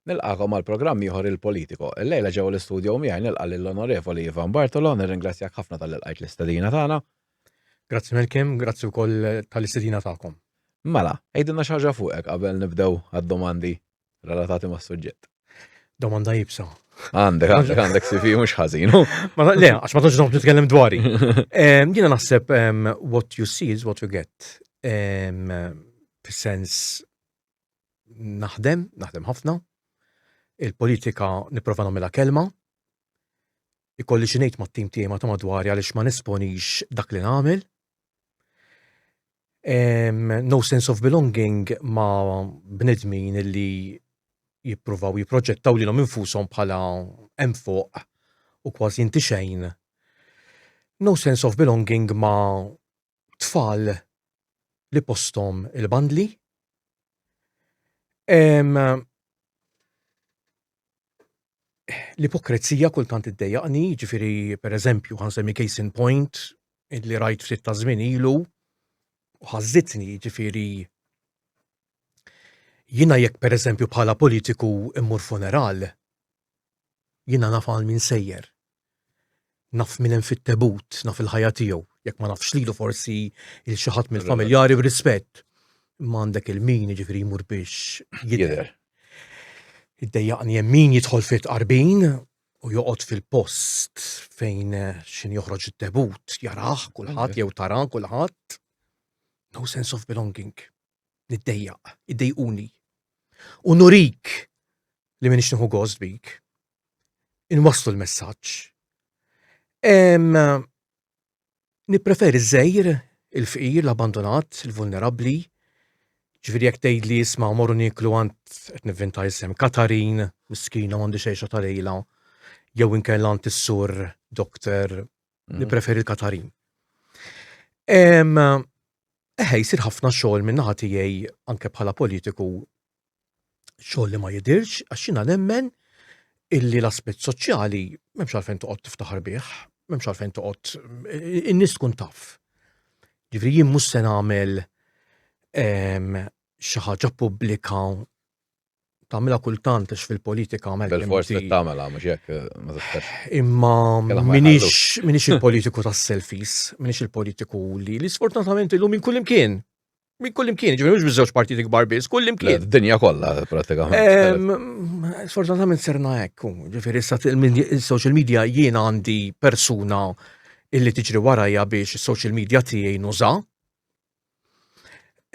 Nilqagħkom għal programm ieħor Il-Politico. Illejla ġewwa l-istudio miegħi nilqa' lill-Onorevoli Ivan Bartolo, nirringrazzjak ħafna talli lqajt l-istedina tagħna. Grazzi Malcolm, grazzi wkoll tal-istedina tagħkom. Mela, għidilna xi ħaġa fuqek qabel nibdew għad-domandi relatati mas-suġġett. Domanda jibsa. Għandek, għandek, għandek CV mhux ħażin. Le, għax ma tantx noqgħod nitkellem dwari. Jiena naħseb what you see is what you get. Fis-sens naħdem, naħdem ħafna. Il-politika nipprova nagħmilha kelma. Ikolli xi ngħid mat-tim tiegħi ma ta' madwari għaliex ma nesponix dak li nagħmel. No sense of belonging ma' bnedmin li jippruvaw jipproġettaw lilhom infushom bħala hemm fuq u kważi inti xejn. No sense of belonging ma' tfal li posthom il-bandli. L-ipokrezija kultant iddejjaqni, ġifieri pereżempju ħa nsemmi case in point illi rajt ftit ta' żmien ilu u ħażżitni, ġifieri jiena jekk pereżempju bħala politiku immur funeral, jiena naf għal min sejjer. Naf min hemm fit-tebut, naf il-ħajja tiegħu. Jekk ma nafx lilu forsi il xi ħadd mill-familjari b'rispett. Imma għandek il-min jiġifieri jmur biex jidher. Iddejjaqni hemm min jidħol fit-tqarbin u joqgħod fil-post fejn x'in joħroġ it-tebut jarah kulħadd jew tara kulħadd. No sense of belonging. Niddejjaq, iddejquni. U nurik li minix nieħu gost bik. Inwasslu l-messaġġ. Nippreferi ż-żgħir, il-fqir, l-abbandunat, il-vulnerabbli. Ġifieri jekk tgħidli isma' morru nieklu għand qed nivvinta isem Katarin, miskina m'għandhiex għejxa ta' lejla, jew inkella għand is-sur Doktor, mm. nippreferi l-Katarin. Eħe, jsir ħafna xogħol minn naħa tiegħi anke bħala politiku xogħol li ma jidirx għax jiena nemmen illi l-aspett soċjali m'hemmx għalfejn toqgħod tiftaħar bih, m'hemmx għalfejn toqgħod in-nies tkun taf. Ġifieri jien mhux se nagħmel ehm, xi ħaġa pubblika tagħmilha kultant għax fil-politika għamel. Bil-fors li tagħmilha mhux hekk eh, ma tistax. Imma minix minix il-politiku tas-selfies, minix il-politiku li li sfortunatament illum minn kullimkien. Minn kull imkien, ġifieri mhux biż-żewġ partiti kbar biss, kull imkien. Dinja kollha pratikament. Sfortunatament serna hekk, ġifieri issa il-social media jiena għandi persuna illi tiġri warajja biex is-social media tiegħi nuża.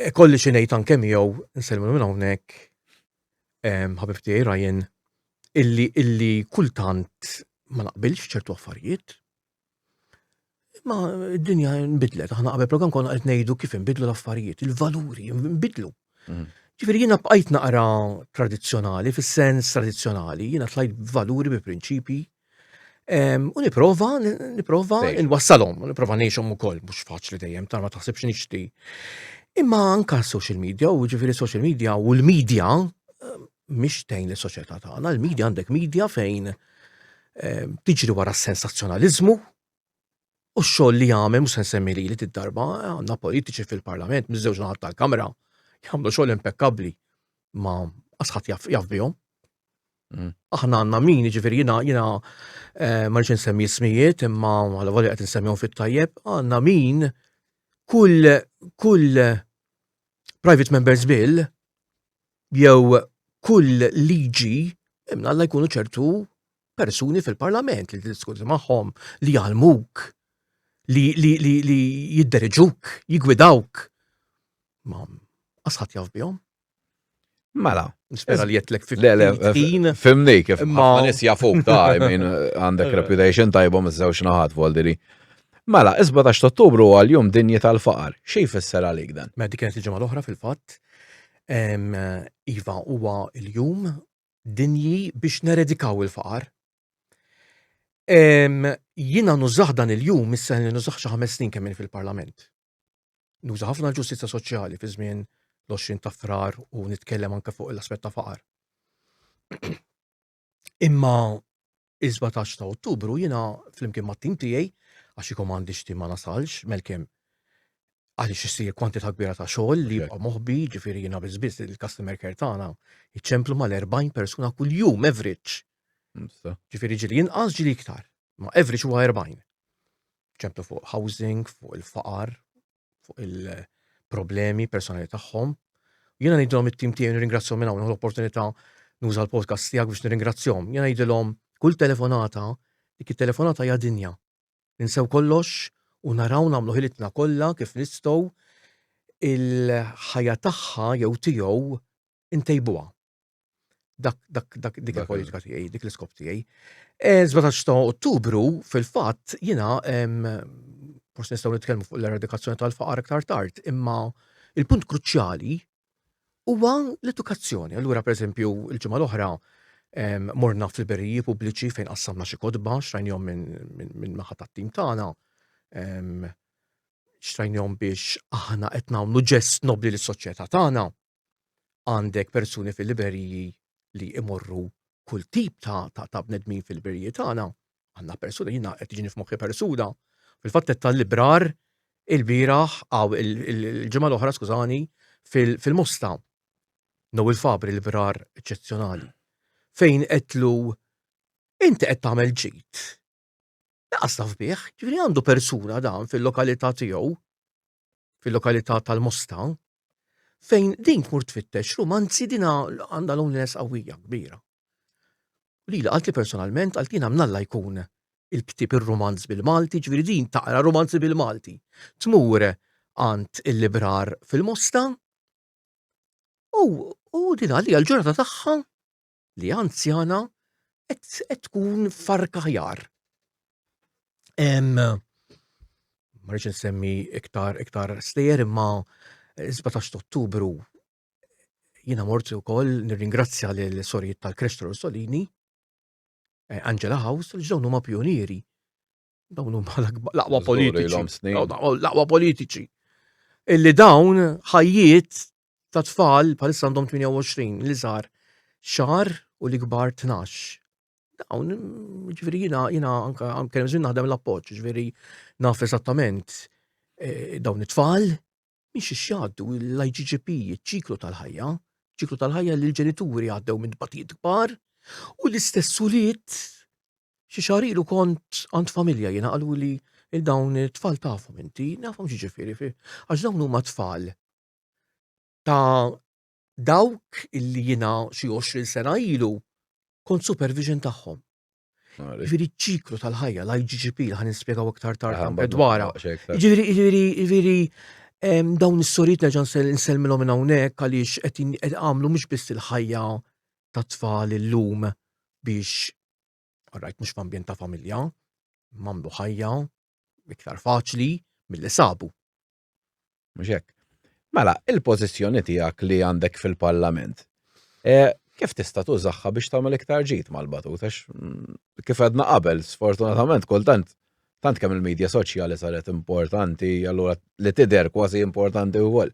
E, kolli xi ngħid anke miegħu nsellmu minn hawnhekk ħabib tiegħi Ryan illi illi kultant ma naqbilx ċertu affarijiet, Ma d-dinja nbidlet, aħna qabel program konna qed ngħidu kif inbidlu l-affarijiet, il-valuri nbidlu. Mhm. Ġifieri jiena bqajt naqra tradizzjonali, fis-sens tradizzjonali, jiena tlajt b'valuri bi prinċipji u niprova, niprova nwassalhom, niprova ngħixhom ukoll, mhux faċli dejjem, tar ma taħsibx nixti. Imma anka social media, u ġifieri social media u l-media mhix tgħin lis-soċjetà tagħna, il-media għandek media fejn tiġri wara s-sensazzjonaliżmu u x-xogħol li jagħmel mhux se nsemmi lili darba għandna politiċi fil-Parlament miż-żewġ naħat tal-Kamra jagħmlu xogħol impekkabbli ma asħat jaf, jaf bihom. Mm. Aħna għandna min, jiġifieri jiena jiena eh, ma rridx insemmi ismijiet imma għal volja qed insemmihom fit-tajjeb, għandna min kull kull private members bill jew kull liġi imnalla jkunu ċertu persuni fil-parlament li diskuti magħhom, li jgħallmuk, li, li, li, li jidderġuk, jigwidawk. Ma asħat jaf bihom. Mela. Nispera li jettlek fi Le, le, fimni kif. Ma nis jafuk ta' I mean, għandek reputation tajba miż-żewġ naħat voldiri. Mela, 17 Ottubru għal jum dinji tal-faqar. Xi jfisser għalik dan? Mela dik kienet il-ġimgħa l-oħra fil-fatt. Iva huwa l-jum dinji biex neredikaw il-faqar. Jiena nużah dan il-jum issa li nużah xi ħames snin kemm fil-Parlament. Nuża ħafna l-ġustizja soċjali fi żmien l-20 ta' frar u nitkellem anke fuq l-aspett ta' faqar. Imma il-17 ta' Ottubru jiena flimkien mat-tim tiegħi għax ikom għandi xti ma nasalx, melkem. Għaliex issir kwantità kbira ta' xogħol li jibqa' moħbi, ġifieri jiena biss biss il-customer care tagħna jiċċemplu mal-40 persuna kuljum average. Ġifieri ġieli inqas ġieli iktar. Ma average huwa 40. Ċemplu fuq housing, fuq il-faqar, fuq il-problemi personali tagħhom. Jiena ngħidilhom it-tim tiegħi nirringrazzjahom minn hawn l-opportunità nuża l-podcast tiegħek biex nirringrazzjahom. Jiena ngħidilhom kull telefonata, dik it-telefonata hija dinja. Ninsew kollox u naraw nagħmlu ħilitna kollha kif nistgħu il-ħajja tagħha jew tiegħu intejbuha. Dak, dak, dak, dik il-politika tiegħi, dik l-iskop tiegħi. 17 e, ta' Ottubru, fil-fatt, jiena forsi nistgħu nitkellmu fuq l-eradikazzjoni tal-faqar iktar tard, imma il-punt kruċjali huwa l-edukazzjoni. Allura, pereżempju, il-ġimgħa l-oħra morna fil-beriji pubbliċi fejn qassamna xi kotba, xtrajnihom minn naħa tat-tim tagħna. Xtrajnihom biex aħna qed nagħmlu ġest nobli lis-soċjetà tagħna. Għandek persuni fil-libreriji li imorru kull tip ta', ta, ta bnedmin fil-libreriji tagħna. Għandna persuna, jiena qed tiġini f'moħħi persuna. Fil-fatt qed tal-librar il-bieraħ għaw il-ġimgħa l-oħra, skużani, fil-Mosta. Noel Fabri librar eċċezzjonali. Fejn qedlu inti qed tagħmel ġid. Laqas taf bih, ġifieri għandu persuna dan fil-lokalità tiegħu, fil-lokalità tal-Mosta, fejn din tmur tfittex rumanzi dina għandha loneliness qawwija kbira. Lili qaltli personalment, qaltli jiena mnalla jkun il-ktieb ir-rumanz bil-Malti, ġifieri din taqra rumanzi bil-Malti. Tmur għand il-librar fil-Mosta u, u din għalija l-ġurnata tagħha li anzjana qed tkun farka ħjar. Ma rridx nsemmi iktar iktar stejjer imma 17 Ottubru Jiena mort ukoll nirringrazzja lil sorijiet tal-Krex Orsolini, eh, Angela House, li dawn huma pionieri. Dawn huma l-aqwa politiċi. L-aqwa politiċi. Illi dawn ħajjiet ta' tfal bħalissa għandhom 28 li żgħar xahar u li kbar 12. Dawn, ġifieri jiena jiena anke kemm żmien naħdem l-appoġġ, ġifieri naf eżattament eh, dawn it-tfal Minn xiex jgħaddu l-IGGP, iċ-ċiklu tal-ħajja, ċiklu tal-ħajja li l-ġenituri għaddew minn tbatijiet kbar u l-istess ulied xi xahar ilu kont għand familja jiena qaluli il dawn it-tfal tafhom inti, nafhom xi ġifieri, għax dawn huma tfal ta' dawk illi jiena xi 20 sena ilu kont supervision tagħhom. Ġifieri ċiklu tal-ħajja, l-IGGP li ħan nispjegaw iktar tard anke dwarha. Ġifieri, ġifieri, ġifieri dawn is-sorijiet nerġa' nsellmilhom minn hawnhekk għaliex qed għamlu mhux biss il-ħajja tat-tfal illum biex rajt mhux f'ambjent ta' familja, m'għamlu ħajja iktar faċli milli sabu. Mhux hekk. Mela, il-pożizzjoni tiegħek li għandek fil-Parlament, e, kif tista' tużaħħa biex tagħmel iktar ġid mal-batut? Għax mm, kif għedna qabel, sfortunatament kultant tant kemm il-medja soċjali saret importanti, allura li tidher kważi importanti wkoll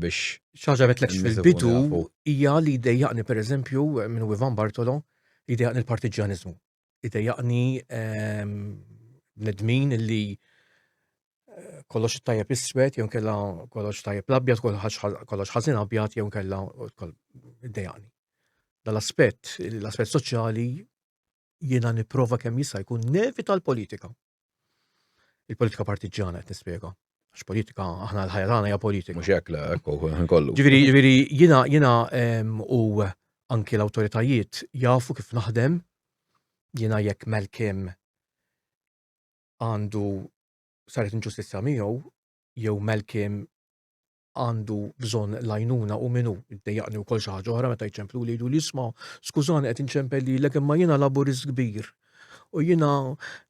biex. Xaġa metlekx fil-bidu hija li jdejjaqni pereżempju minn Ivan Bartolo, jdejjaqni l-partiġjaniżmu. Idejjaqni ehm, bnedmin li eh, kollox tajjeb iswed, jew kella kollox tajjeb l-abjad, kollox ħażin abjad, jew kella iddejjaqni. Dal-aspett, l-aspett soċjali jiena nipprova kemm jista' jkun nevita l-politika. Il-politika partiġġjana qed nispjega. Għax politika, aħna l-ħajja tagħna hija politika. Mhux hekk le, ekku, kollu. Ġifieri, ġifieri jiena jiena u anki l-awtoritajiet jafu kif naħdem jiena jekk Malcolm għandu saret inġustizzja miegħu jew Malcolm għandu bżonn l-għajnuna u min hu. Iddejjaqni wkoll xi ħaġa oħra meta jċempluli jgħiduli isma' skużani qed inċempel lilek imma jiena Laburist kbir. U jiena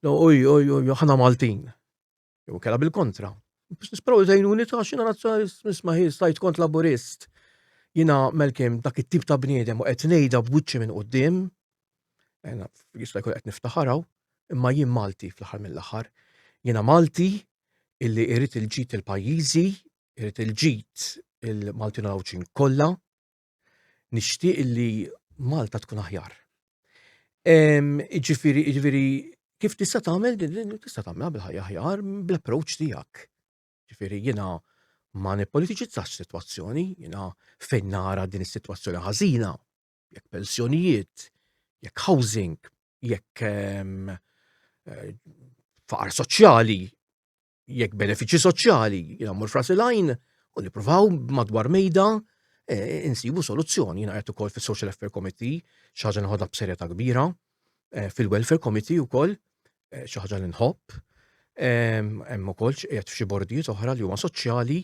oj oj oj aħna Maltin. Jew kella bil-kontra. Nisperaw li tgħinuni ta' xina nazzjonalist nisma' hi stajt kont Laburist. Jiena Malcolm dak it-tip ta' bniedem u qed ngħidha b'wiċċi minn quddiem. Jista' jkun qed niftaħaraw, imma jien Malti fl-aħħar mill-aħħar. Jiena Malti illi irid il-ġid il-pajjiżi, irid il-ġid il-Maltin u l-Għawdxin kollha, nixtieq illi Malta tkun aħjar. Ġifieri, ġifieri, kif tista' tagħmel, tista' tagħmilha bil-ħajja aħjar bl-approach tiegħek. Ġifieri jiena ma nippolitiċizzax sitwazzjoni, jiena fejn nara din is-sitwazzjoni ħażina, jekk pensjonijiet, jekk housing, jekk ehm, eh, faqar soċjali, jekk benefiċċji soċjali, jiena mmur f'ras il-għajn u nippruvaw madwar mejda eh, insibu soluzzjoni. Jiena qed ukoll fis-Social Welfare Committee, xi ħaġa noħodha b'serjetà kbira, eh, fil-Welfare Committee wkoll, eh, xi ħaġa li nħobb. Hemm ukoll qiegħed f'xi bordijiet oħra li huma soċjali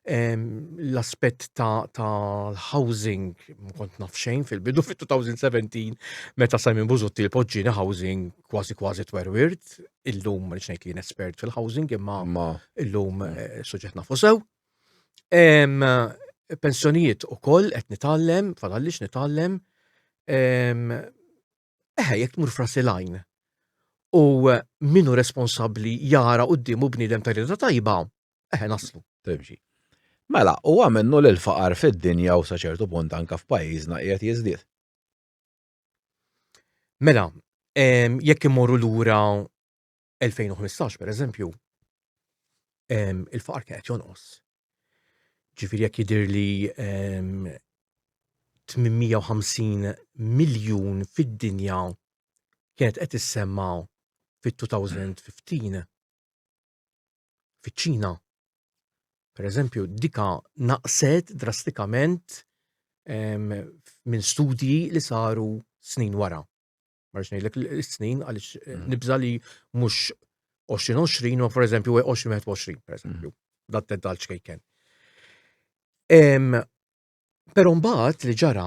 L-aspett tal-housing, ma kont naf xejn fil-bidu fit-2017 meta Simon Busuttil poġġieni housing kważi kważi twerwirt, illum ma ngħid li jien espert fil-housing imma illum eh, suġġett nafu sew. Pensjonijiet ukoll qed nitgħallem, fadallix nitgħallem. Eħe, jekk tmur f'ras il-għajn u min hu responsabbli jara quddiemu bniedem ta' rieda tajba, Eħe, naslu. Timxi. Mela, huwa minnu li l-faqar fid-dinja u sa ċertu punt anka f'pajjiżna qiegħed jiżdied. Mela, jekk immorru lura 2015 per eżempju, il-faqar kien qed jonqos. Ġifieri jekk jidhir li 850 miljun fid-dinja kienet qed issemma fit-2015 Fiċ-Ċina, per eżempju, dika naqset drastikament minn studji li saru snin wara. Ma rridx ngħidlek is-snin għaliex eh, mm. nibża li mhux 2020 ma per eżempju 2021 per eżempju. Mm. Dat dal ċkejken. Però mbagħad li ġara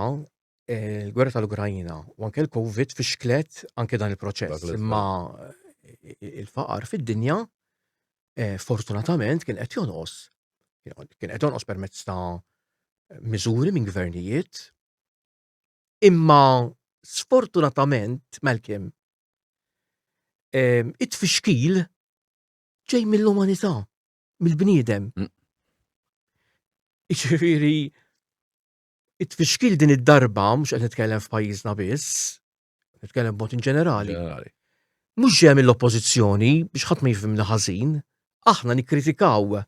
eh, l-gwerra tal-Ukrajina u anke l-Covid fixklet anke dan il-proċess. Imma eh, il-faqar fid-dinja eh, fortunatament kien qed jonqos. Kien qed jonqos permezz ta' miżuri minn gvernijiet. Imma sfortunatament, Malcolm, it-tfixkil ġej mill-umanità. mill-bniedem. Mm. Iġifieri it-tfixkil din id-darba mhux qed nitkellem f'pajjiżna biss, nitkellem b'mod in ġenerali. Mhux ġej mill-oppożizzjoni biex ħadd ma jifhimna ħażin, aħna nikkritikaw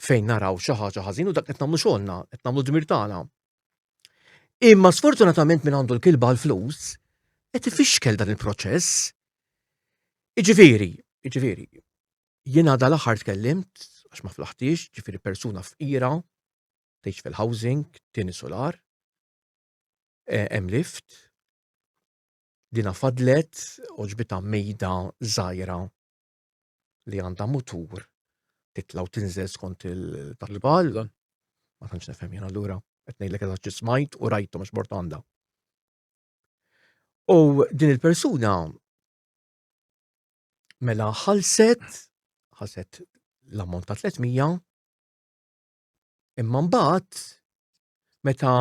fejn naraw xi ħaġa ħażin u dak qed nagħmlu xogħolna, qed nagħmlu dmir tagħna. Imma sfortunatament minn għandu l-kilba l-flus qed ifixkel dan il-proċess. Iġifieri, iġifieri, Jiena dal-aħħar tkellimt, għax ma flaħtix, ġifieri persuna fqira, tgħix fil-housing, tieni solar, eh, hemm lift, dina fadlet oġbita mejda żgħira li għandha mutur titla' u tinżel skont il-tatbal. Ma tantx nifhem jien allura, qed ngħidlek eżatt smajt u rajtu mhux mort għandha. U din il-persuna Mela ħalset, ħalset l-ammont ta' 300, imma mbagħad meta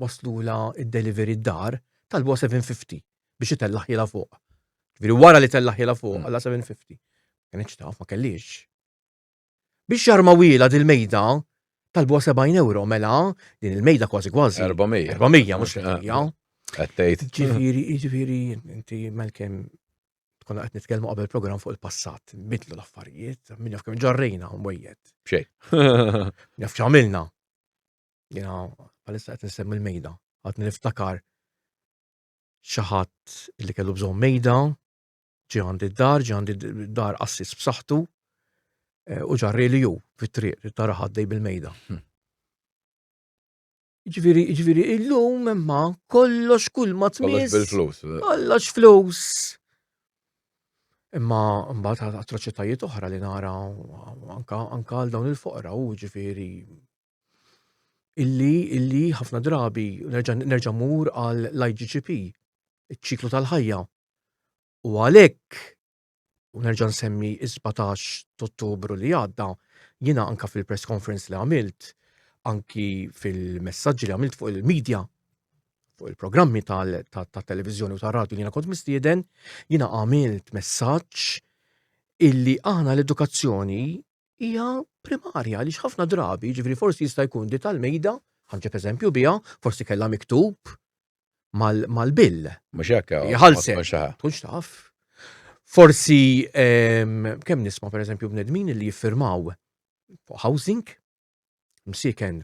waslula id-delivery d-dar talbuha 750 biex itellaħ fuq. Ġifieri wara li tellaħ fuq mm. għalla 750. Kienx taf ma kellix. Biex jarmawhielha dil-mejda talbuha 70 euro mela din il-mejda kważi kważi. 400. 400 mhux 300. Qed tgħid. Ġifieri, ġifieri inti Malcolm konna qed nitkellmu qabel programm fuq il-passat, bidlu l-affarijiet, min jaf kemm ġarrejna mwejjed. Xejn. Jaf x'għamilna. Jiena bħalissa qed nsemmi l-mejda, għadni niftakar xi ħadd li kellu bżonn mejda, Ġie għandi d-dar, ġie għandi d-dar qassis b'saħħtu eh, u ġarri li ju fit-triq li tara ħaddej bil-mejda. Hmm. Ġifieri, ġifieri, illum imma kollox kull ma tmiss. Kollox bil-flus. Eh. Kollox flus. Imma mbagħad atroċitajiet oħra li nara anka anka għal dawn il-foqra u ġifieri illi illi ħafna drabi nerġa' mur għal l-IGGP, iċ-ċiklu tal-ħajja. U għalhekk, u nerġa' nsemmi is-17 t'Ottubru li għadda, jiena anka fil-press conference li għamilt, anki fil-messaġġi li għamilt fuq il-media, fuq il-programmi tal-televiżjoni u tar-radju li jiena kont mistieden, jiena għamilt messaġġ illi aħna l-edukazzjoni hija primarja għaliex ħafna drabi, ġifieri forsi jista' jkun di tal-mejda, ħanġeb eżempju biha, forsi kellha miktub mal-bill. Mhux hekk. Ħalset. Tkunx taf. Forsi ehm, kemm nisma' pereżempju bnedmin li jiffirmaw. fuq housing, msiken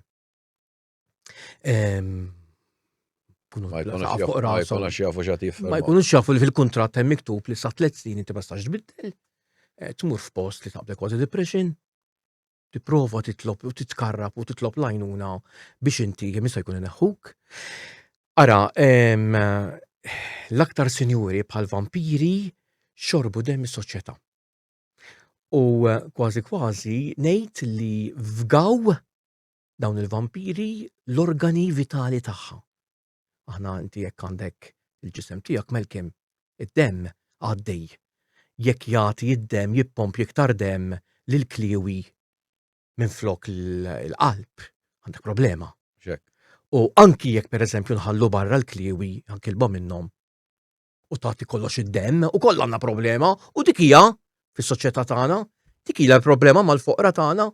Ma jkunux jafu x'għad jiffirmaw. Ma jkunux jafu li fil-kuntratt hemm miktub li sa tliet snin inti ma tistax tbiddel, eh, tmur f'post li taqblek kważi depression, tipprova titlob u titkarrab u titlob l-għajnuna biex inti kemm jista' jkun ineħħuk. Ara, l-aktar sinjuri bħal vampiri xorbu demm is-soċjetà. U kważi kważi ngħid li fgaw dawn il-vampiri l-organi vitali tagħha. Aħna inti jekk għandek il-ġisem tiegħek Malcolm, id-demm għaddej. Jekk jagħti id-demm jippompja iktar demm lill-kliewi minflok l-qalb, għandek problema. U anki jekk pereżempju nħallu barra l-kliewi, anki l minnhom, u tagħti kollox id-demm, u kollha għandna problema, u dik hija fis-soċjetà tagħna, dik hija l-problema mal-foqra tagħna.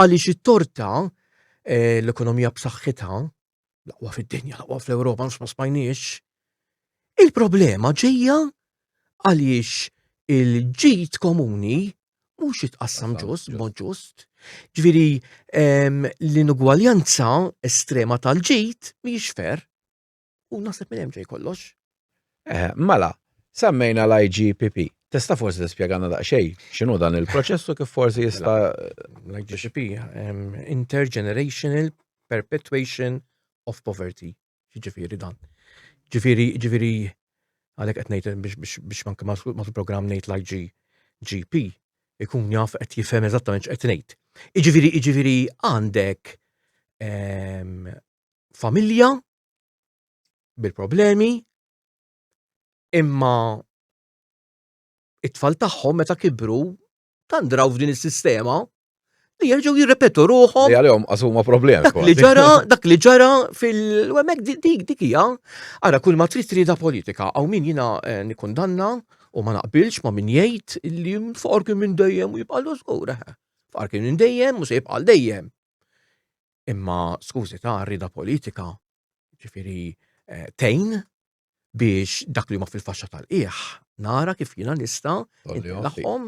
Għaliex it-torta eh, l-ekonomija b'saħħitha, l-aqwa fid-dinja, l-aqwa fl-Ewropa, mhux ma smajniex. Il-problema ġejja għaliex il-ġid komuni mhux jitqassam ġust, b'mod ġust. Ġifieri ehm, l-inugwaljanza estrema tal-ġid mhijiex fer. U naħseb minn hemm ġej kollox. Eh, mela, semmejna l-IGPP. Tista' forsi tispjegana daqsxejn x'inhu dan il-proċess u kif forsi mela, jista' l-IGPP Intergenerational Perpetuation of Poverty. Ġifieri dan. Ġifieri, ġifieri għalhekk qed ngħid biex biex manke matul programm ngħid l-IGGP ikun jaf qed jifhem eżattament x'qed ngħid. Iġifieri, iġifieri għandek familja bil-problemi imma it-tfal tagħhom meta kibru tandraw f'din is-sistema li jerġgħu jirrepetu ruħhom. Li għalihom qasuma problemi. Dak li ġara, dak li ġara fil-hemmhekk dik dik hija. Ara kull ma trid trida politika hawn min jiena eh, nikkundanna u ma naqbilx ma min jgħid li faqar kien minn dejjem u jibqa' żgur. Eh. Faqar kien minn dejjem u se jibqa' dejjem. Imma skużi ta' rida politika, ġifieri eh, tgħin biex dak li huma fil-faxxa tal-qiegħ nara kif jiena nista' intellagħhom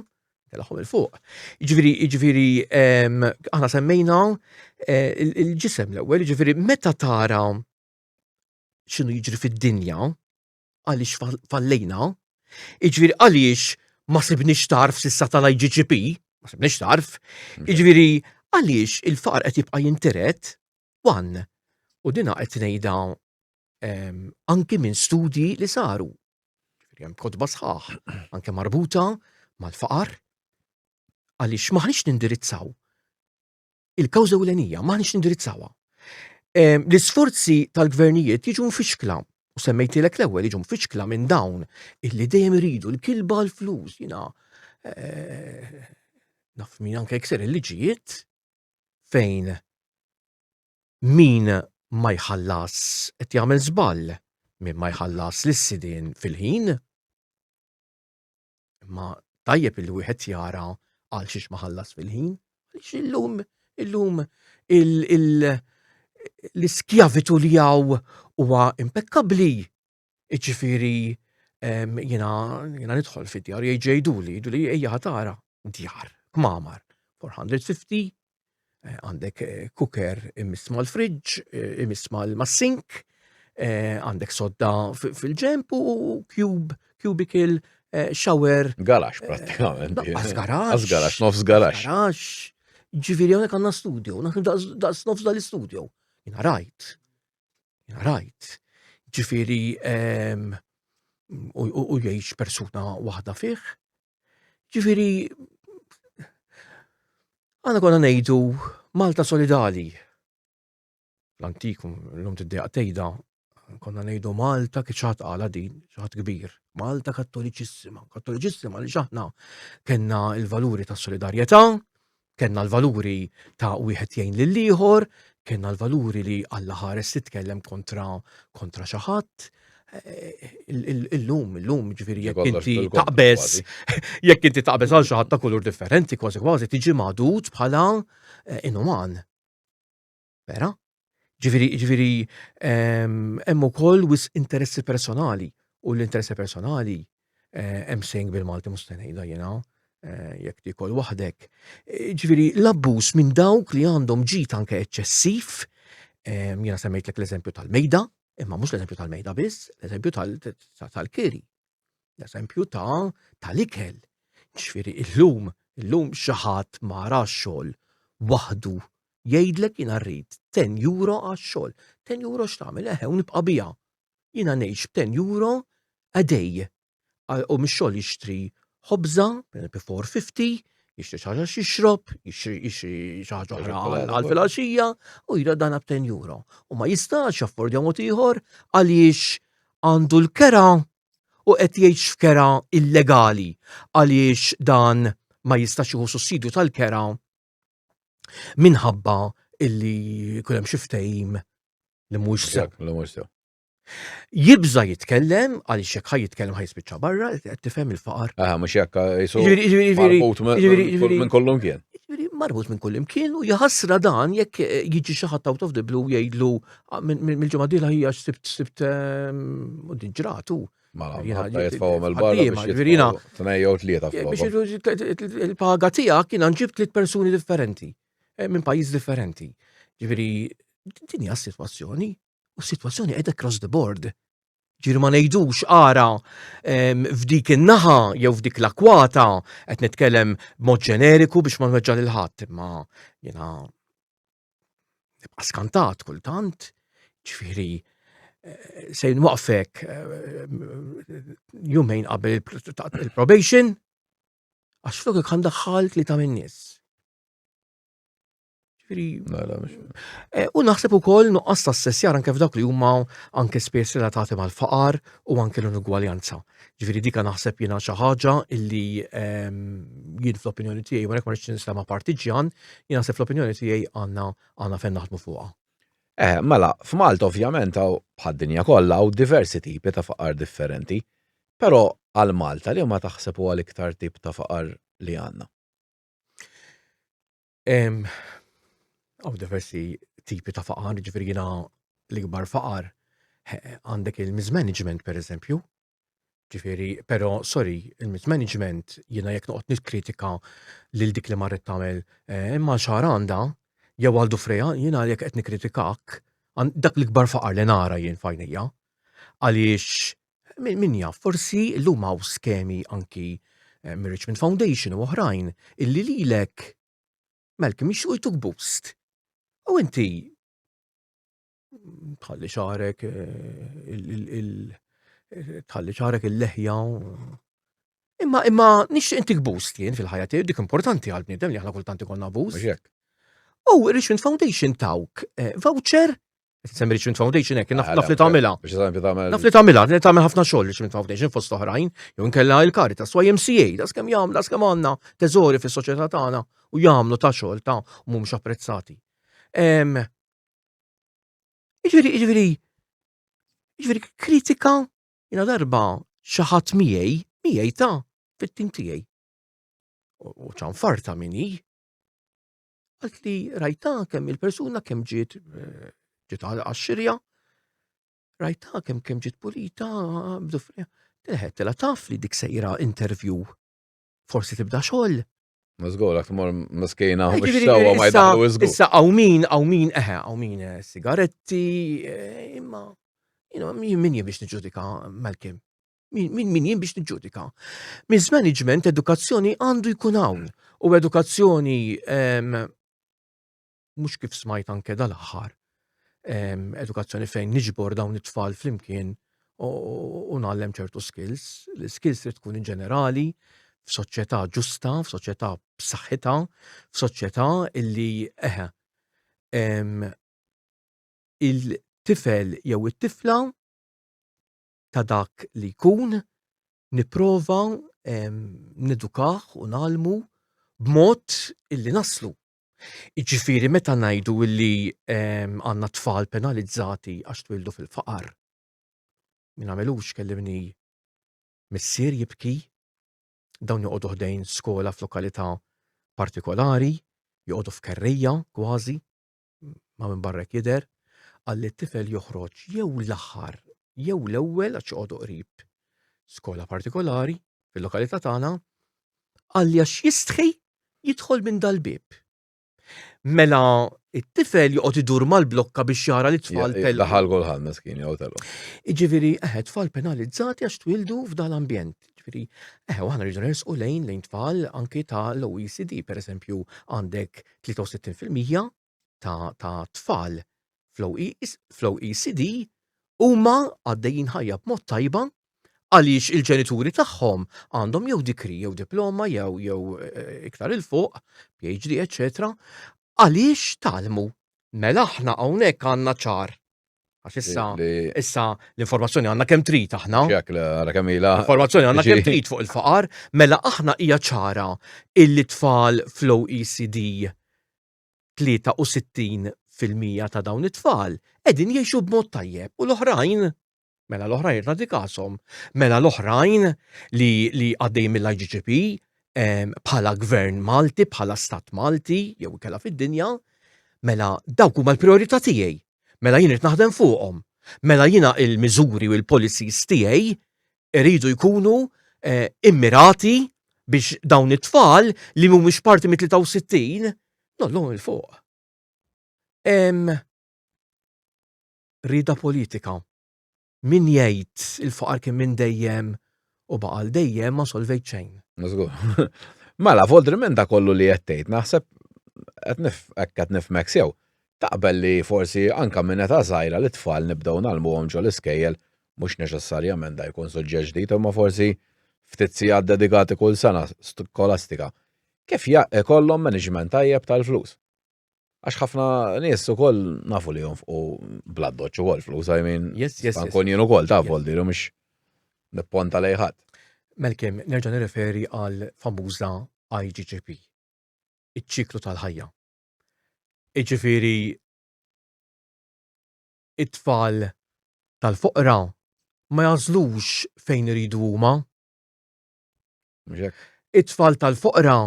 intellagħhom il fuq. Ġifieri, ġifieri aħna semmejna eh, il-ġisem l-ewwel, ġifieri meta tara x'inhu jiġri fid-dinja, għaliex fallejna, jiġifieri għaliex ma sibniex tarf sissa tal-IGGP, ma sibniex tarf, jiġifieri għaliex il-faqar qed jibqa' jintiret, one, u dina qed ngħidha ehm, anki minn studji li saru. Jiġifieri hemm kotba sħaħ, anke marbuta mal-faqar, għaliex maħniex nindirizzaw il-kawża ewlenija m'aħniex nindirizzawha. Ehm, l-isforzi tal-gvernijiet jiġu mfixkla u semmejtilek l-ewwel jiġu mfixkla minn dawn illi dejjem iridu l-kilba l-flus jina eh, naf min anke jkser il-liġijiet fejn min ma jħallas qed jagħmel żball min ma jħallas lis-sidien fil-ħin Imma tajjeb illi wieħed jara għal xiex ma ħallas fil-ħin, għaliex illum illum l-iskjavitu li hawn huwa impekkabbli. Iġifieri jiena jiena nidħol fid-djar jgħiduli, jgħiduli ejja ħatara djar, kmamar, 450 Eh, għandek eh, cooker imiss mal-fridge, eh, imiss mal-sink, għandek sodda fil-ġemp u cube, cubicle, shower. Garax prattikament. Għas garax. Għas garax, nofs garax. Garax. Ġifiri għonek għanna studio, daqs nofs dal-studio. Jina rajt. Jina rajt. Ġifiri, ehm, u jgħix persuna waħda fih. Ġifieri, għana konna ngħidu Malta solidali. L-antik, l-lum tiddejaq tgħidha, konna ngħidu Malta kif xi ħadd qala din, xi ħadd kbir. Malta kattoliċissima, kattoliċissima li aħna kellna l-valuri tas-solidarjetà, Kellna l-valuri ta' wieħed jgħin lill-ieħor, kellna l-valuri li Alla ħares titkellem kontra kontra xi ħadd. Eh, illum, illum, ġifieri jekk inti taqbeż, jekk inti taqbeż għal xi ħadd ta' kulur differenti, kważi kważi tiġi magħdud bħala eh, inuman. Vera? Ġifieri, ġifieri ehm, hemm ukoll wis interessi personali u l-interessi personali eh, hemm saying bil-Malti mhux se ngħidha jiena. eh, jekk tikol waħdek. Eh, ġifieri l-abbuż minn dawk li għandhom ġid anke eċċessiv, eh, jiena semmejtlek l-eżempju tal-mejda, imma mhux l-eżempju tal-mejda biss, l-eżempju tal-kiri, l-eżempju ta' tal-ikel. Ġifieri illum, illum xi ħadd ma xogħol waħdu jgħidlek jiena rrid 10 euro għax-xogħol. 10 euro x'tagħmel? Eħe, u nibqa' biha. Jiena ngħix b'10 euro a day. U mix-xogħol jixtri ħobża, pereżempju 450, jixtri xi ħaġa x'jixrob, jixtri xi ħaġa oħra għal filgħaxija u jira dan b'10 euro. U ma jistax jaffordja mod ieħor għaliex għandu l-kera u qed jgħix f'kera illegali għaliex dan ma jistax jieħu sussidju tal-kera minħabba illi jkun hemm xi ftehim li mhux sew. Li mhux sew. Jibża jitkellem għaliex jekk ħaj jitkellem ħaj jispiċċa barra, qed tifhem il-faqar. Aha, mhux jekk jisu. Marbut minn kull imkien. Jiġifieri marbut minn kull imkien u jaħasra dan jekk eh, jiġi xi ħadd out of the blue jgħidlu ah, mill-ġimgħa dieħla hija sibt sibt ehm, u din ġratu. Mela, jitfgħu mill-barra biex jitfgħu tnejn jew tlieta Biex il-paga tiegħek jiena nġib tliet persuni differenti eh, minn pajjiż differenti. Ġifieri din hija s-sitwazzjoni u s-sitwazzjoni qiegħda across the board. Ġifieri ma ngħidux ara f'dik in-naħa jew f'dik l-akwata qed nitkellem b'mod ġeneriku biex ma nweġġa' lil ħadd, imma jiena nibqa' skantat kultant, ġifieri eh, se nwaqfek eh, jumejn qabel il-probation, għax flok għan daħħal li ta' min-nies. Ġifieri. Eh, u naħseb ukoll nuqqas ta' sessjar anke f'dawk li huma anke spejjeż relatati mal-faqar u anke l-inugwaljanza. Ġifieri dika naħseb jiena xi ħaġa illi ehm, jien fl-opinjoni tiegħi u ma rridx nislama partiġjan, jien naħseb fl-opinjoni tiegħi għandna għandna fejn naħdmu fuqha. Eh, mela, f'Malta ovvjament hawn bħad-dinja kollha hawn diversi tipi ta' faqar differenti. Però għal Malta li ma taħseb huwa l-iktar tip ta' faqar li għandna? Hawn diversi tipi ta' faqar, ġifieri jiena l-ikbar faqar għandek il-mismanagement per eżempju. Ġifieri, però sorry, il-mismanagement jiena jekk noqgħod nikkritika lil dik li marret tagħmel eh, imma xahar għandha jew għal dufreja jiena jekk qed nikkritikak dak l-ikbar faqar li nara jien fajnija. Għaliex Min jaf, forsi llum hawn skemi anki eh, mir-Richmond Foundation u oħrajn illi lilek Malcolm jixtiequ jtuk boost. U inti tħalli xagħrek eh, tħalli xagħrek il-leħja. Imma imma nixtieq intik boost jien fil-ħajja tiegħi dik importanti għal bniedem li aħna kultant ikollna boost. U Richmond Foundation tawk eh, voucher Semmi Richmond Foundation hekk, naf li tagħmilha. Naf li tagħmilha, li tagħmel ħafna xogħol Richmond Foundation fost oħrajn, jew inkella il-Caritas, YMCA, das kemm jagħmlu, das kemm għandna teżori fis-soċjetà tagħna u jagħmlu ta' xogħol ta' u mhumiex apprezzati. Jiġifieri, jiġifieri, jiġifieri kritika jiena darba xi ħadd miegħi, miegħi ta' fit-tim tiegħi. U ċanfarta min hi, Għalt li rajta kemm il-persuna kemm ġiet eh, ġiet għax-xirja, rajta kemm kemm ġiet pulita, b'dufrija. Teħet tela taf li dik sejra interview. Forsi tibda xogħol. Ma żgur, għak tmur miskina eh, biex sewwa ma jdaħlu iżgur. Issa hawn min, hawn min, eħe, hawn min eh, sigaretti, imma min jien biex niġġudika Malcolm. Min min jien biex niġġudika? Mismanagement, edukazzjoni għandu jkun hawn. U edukazzjoni mhux kif smajt anke dal-aħħar. Edukazzjoni fejn niġbor dawn it-tfal flimkien u ngħallem ċertu skills. L-skills trid tkun in ġenerali f'soċjetà ġusta, f'soċjetà b'saħħitha, f'soċjetà illi eħe il-tifel jew it-tifla ta' dak li jkun, nipprova nedukah u ngħallmu b'mod illi naslu. Jiġifieri meta ngħidu illi għandna tfal penalizzati għax twildu fil-faqar. Min għamilux kellimni missier jibki, dawn joqogħdu ħdejn skola f'lokalità partikolari, joqogħdu f'kerrejja kważi, ma minn barra hekk jidher, qal li t-tifel joħroġ jew l-aħħar jew l-ewwel għax joqogħdu qrib skola partikolari fil-lokalità tagħna. Qalli għax jistħi jidħol minn dal-bieb. Mela it-tifel joqgħod idur mal-blokka biex jara li tfal telqu. Daħal kulħadd meskin jew telqu. Jiġifieri eħe tfal penalizzati għax twildu f'dal-ambjent. Jiġifieri eħe aħna rridu nersqu lejn lejn tfal anki ta' l-OECD, pereżempju għandek 63% ta' ta' tfal fl-OECD huma għaddejjin ħajja b'mod tajba għaliex il-ġenituri tagħhom għandhom jew dikri jew diploma jew jew eh, iktar il fuq, PhD, eċetera, għaliex talmu. Mela aħna hawnhekk għandna ċar. Għax issa issa l-informazzjoni għandna kemm trid aħna. L-informazzjoni għandna kemm trid fuq il-faqar, mela aħna hija ċara illi tfal fl-OECD 63% ta' dawn it-tfal qegħdin jgħixu b'mod tajjeb u l-oħrajn Mela l-oħrajn nagħti kashom. Mela l-oħrajn li, li għaddej mill-IGGP bħala gvern Malti, bħala stat Malti, jew kella fid-dinja, mela dawk huma l-priorità tiegħi. Mela jien irid naħdem fuqhom. Mela jiena il-miżuri u l-policies tiegħi iridu jkunu eh, immirati biex dawn it-tfal li mhumiex parti mit-63 nollhom il-fuq. Rieda politika. Min jgħid il-faqar kien minn dejjem u baqa' għal dejjem ma solvejt xejn. Żgur. Mela, Voldri minn da kollu li qed tgħid, naħseb qed nif hekk qed nifhmek sew. Taqbel li forsi anka minn età żgħira li tfal nibdew ngħallmuhom ġol-iskejjel mhux neċessarjament da jkun suġġett ġdid imma forsi ftit sigħat dedikati kull sena skolastika. Kif ikollhom management tajjeb tal-flus? Għax ħafna nies ukoll nafu li jonfqu bl-addoċċ ukoll flus, I mean, yes, yes, yes. nkun jien ukoll ta' vol diru mhux nipponta lej ħadd. Melkim, nerġa' nirreferi għal famuża IGGP, iċ-ċiklu tal-ħajja. Iġifieri it-tfal tal-foqra ma jażlux fejn iridu huma. It-tfal tal-foqra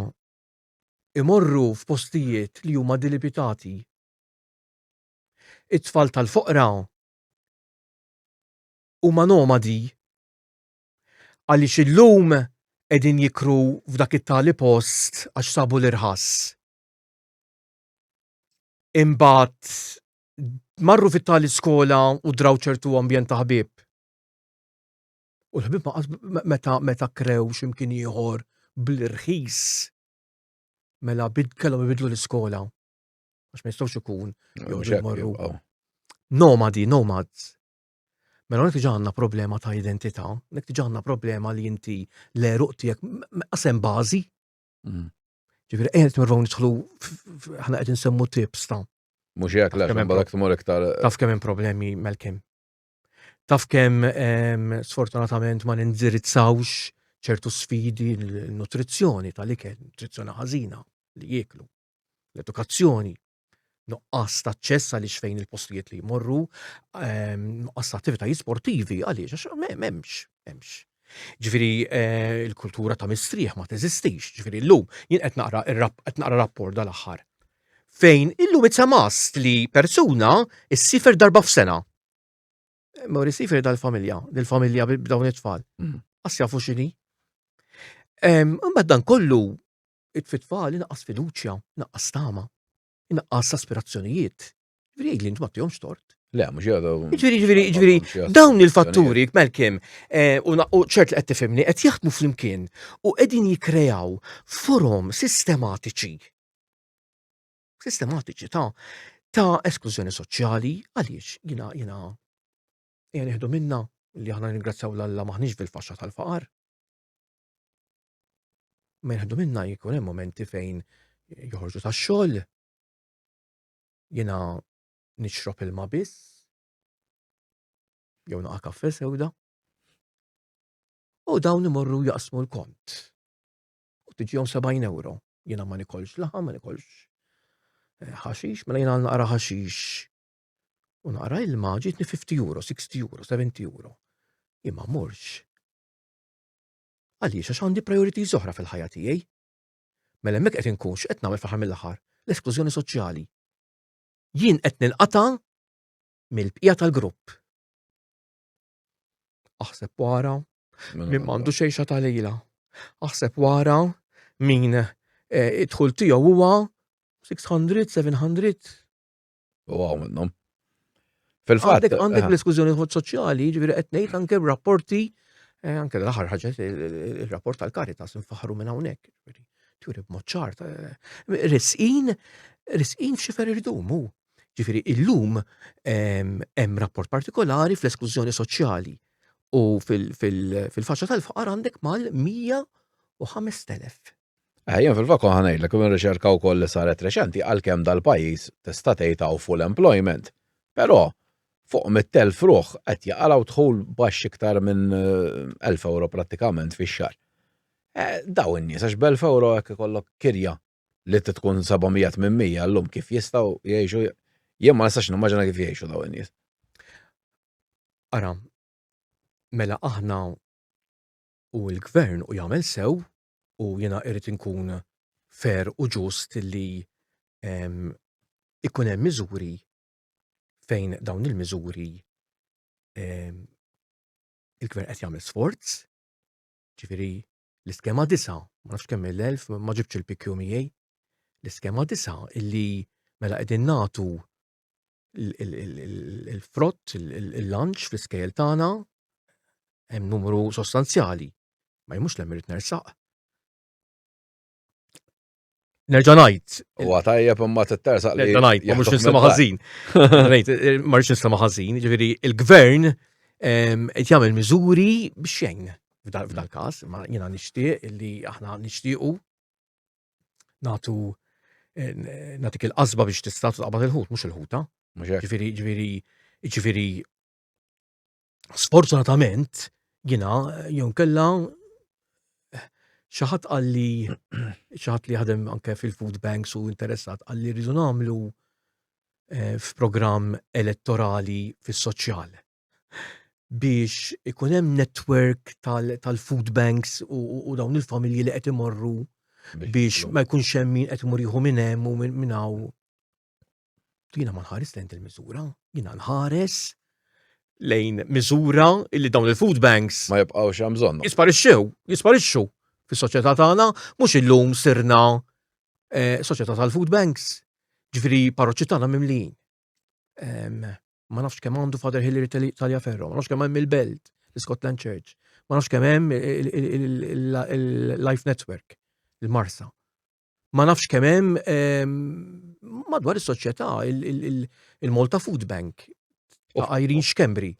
imorru f'postijiet li huma dilipitati. It-tfal tal-foqra huma nomadi għaliex illum qegħdin jikru f'dak it-tali post għax sabu l-irħas. Imbagħad marru fit-tali skola u draw ċertu ambjent ta' ħbieb. U l-ħbieb ma meta meta krew x'imkien ieħor bl-irħis mela bid kellhom ibidlu l-iskola. Għax ma jistgħux ikun joqogħdu jmorru. Nomadi, nomads. Mela hawnhekk diġà għandna problema ta' identità, hawnhekk diġà għandna problema li inti l-għeruq tiegħek qasem bażi. Mm. Ġifieri qiegħed nirvaw nidħlu aħna qed insemmu tips ta' Mhux hekk le, mbagħad tmur iktar. Taf kemm hemm problemi Malcolm. Taf kemm sfortunatament ma nindirizzawx ċertu sfidi l-nutrizzjoni tal-ikel, nutrizzjoni ħażina li jieklu, l-edukazzjoni, nuqqas ta' aċċess għaliex fejn il-postijiet li jmorru, nuqqas ta' attivitajiet sportivi għaliex għax m'hemmx, m'hemmx. Ġifieri eh, il-kultura ta' mistrieħ ma teżistix, ġifieri llum jien qed naqra qed naqra rapport dal-aħħar fejn illum it's a must li persuna issifer darba f'sena. Mor isifer dal-familja, dil-familja b'dawn it-tfal. Mm. Għas jafu x'inhi. Imbagħad dan kollu it-tfal inaqqas fiduċja, inaqqas tama, inaqqas aspirazzjonijiet. Ġifieri jgħid li inti ma tihomx tort. Le, mhux jgħidu. Ġifieri, ġifieri, ġifieri, dawn il-fatturi, Malcolm, eh, u ċert li qed tifhimni, qed jaħdmu flimkien u qegħdin jikkreaw forom sistematiċi sistematiċi ta' ta' esklużjoni soċjali għaliex jina jina jina nieħdu minna li aħna ringrazzjaw l-Alla maħniex fil-faxxa tal-faqar. Ma jieħdu minna jkun hemm momenti fejn joħorġu tax-xogħol. Jiena nixrob ilma biss jew naqa' kafè sewda. U dawn imorru jaqsmu l-kont. U tiġihom 70 euro. Jiena ma nikolx laħam, ma nikolx eh, ħaxix, mela jiena naqra ħaxix. U naqra ilma ġietni 50 euro, 60 euro, 70 euro. Jien ma mmurx. Għaliex għax għandi priorities oħra fil-ħajja tiegħi. Mela hemmhekk qed inkun x'qed nagħmel fl-aħħar mill-aħħar? L-esklużjoni soċjali. Jien qed ninqata' mill-bqija tal-grupp. Aħseb wara min m'għandu xejxa ta' lejla. Aħseb wara min eh, id-dħul tiegħu huwa 600, 700. U għaw minnhom. Fil-fatt. Għandek l-eskużjoni soċjali, ġifieri qed ngħid anke rapporti, eh, anke l-aħħar ħaġa il-rapport tal-Caritas nfaħru minn hawnhekk. Turi b'mod ċar. Eh, risqin, risqin f'xifer irdumu. Ġifieri illum hemm rapport partikolari fl-esklużjoni soċjali u fil-faċċa tal-faqar għandek mal-105,000. Eh, jien fil-fatt kont ħanejlek minn riċerka wkoll li saret reċenti għalkemm dal-pajjiż tista' tgħid hawn full employment. Però fuq mit-telf ruħ qed jaqalgħu dħul baxx iktar minn 1000 eh, euro prattikament fix-xahar. Eh, daw in-nies għax b'elf euro hekk ikollok kirja li tkun 700-800 llum kif jistgħu jgħixu jien ma nistax nimmaġina kif jgħixu daw in-nies. Ara, mela aħna u l-gvern u jagħmel sew u jiena irrid inkun fair u ġust li ikun hemm miżuri fejn dawn il-miżuri il-gvern qed jagħmel sforz, ġifieri l-iskema disa, ma nafx kemm il-elf, ma ġibx il-PQ miegħi, l-iskema disa illi mela qegħdin nagħtu il-frott, il-lunch fl-iskejjel tagħna hemm numru sostanzjali. Ma jmux l irid nersaq. Nerġa' ngħid. Huwa tajjeb imma tittersaq li. Nerġa' ngħid, ma mhux nistema' ħażin. Ngħid, eh, ma rridx nistema' ħażin, ġifieri il-gvern ehm, qed jagħmel miżuri biex jgħin f'dal-każ, ma jiena nixtieq li aħna nixtiequ natu eh, natik il-qasba biex tista' taqbad il-ħut, mhux il-ħuta. Ġifieri, ġifieri, ġifieri sfortunatament jiena jew kella eh, xi ħadd qalli xi ħadd li jaħdem anke fil-food banks u interessat qalli rridu nagħmlu eh, f'programm elettorali fis-soċjal biex ikun hemm network tal-food banks u dawn il-familji li qed imorru biex ma jkunx hemm min qed imur jieħu minn hemm u minn hawn. Jiena ma nħares lejn il-miżura, jiena nħares lejn miżura illi dawn il-food banks ma jibqgħux hemm bżonn. Jisparixxew, jisparixxu fis-soċjetà tagħna, mhux illum sirna eh, soċjetà tal-food banks. Ġifieri parroċċi tagħna mimlijin. Ma nafx kemm għandu Father Hillary Taliaferro, ma nafx kemm hemm il-Belt, l-Scotland Church, ma nafx kemm hemm il-Life Network, il-Marsa. Ma nafx kemm hemm ehm, madwar is-soċjetà il-Malta Food Bank ta' Irene Schembri.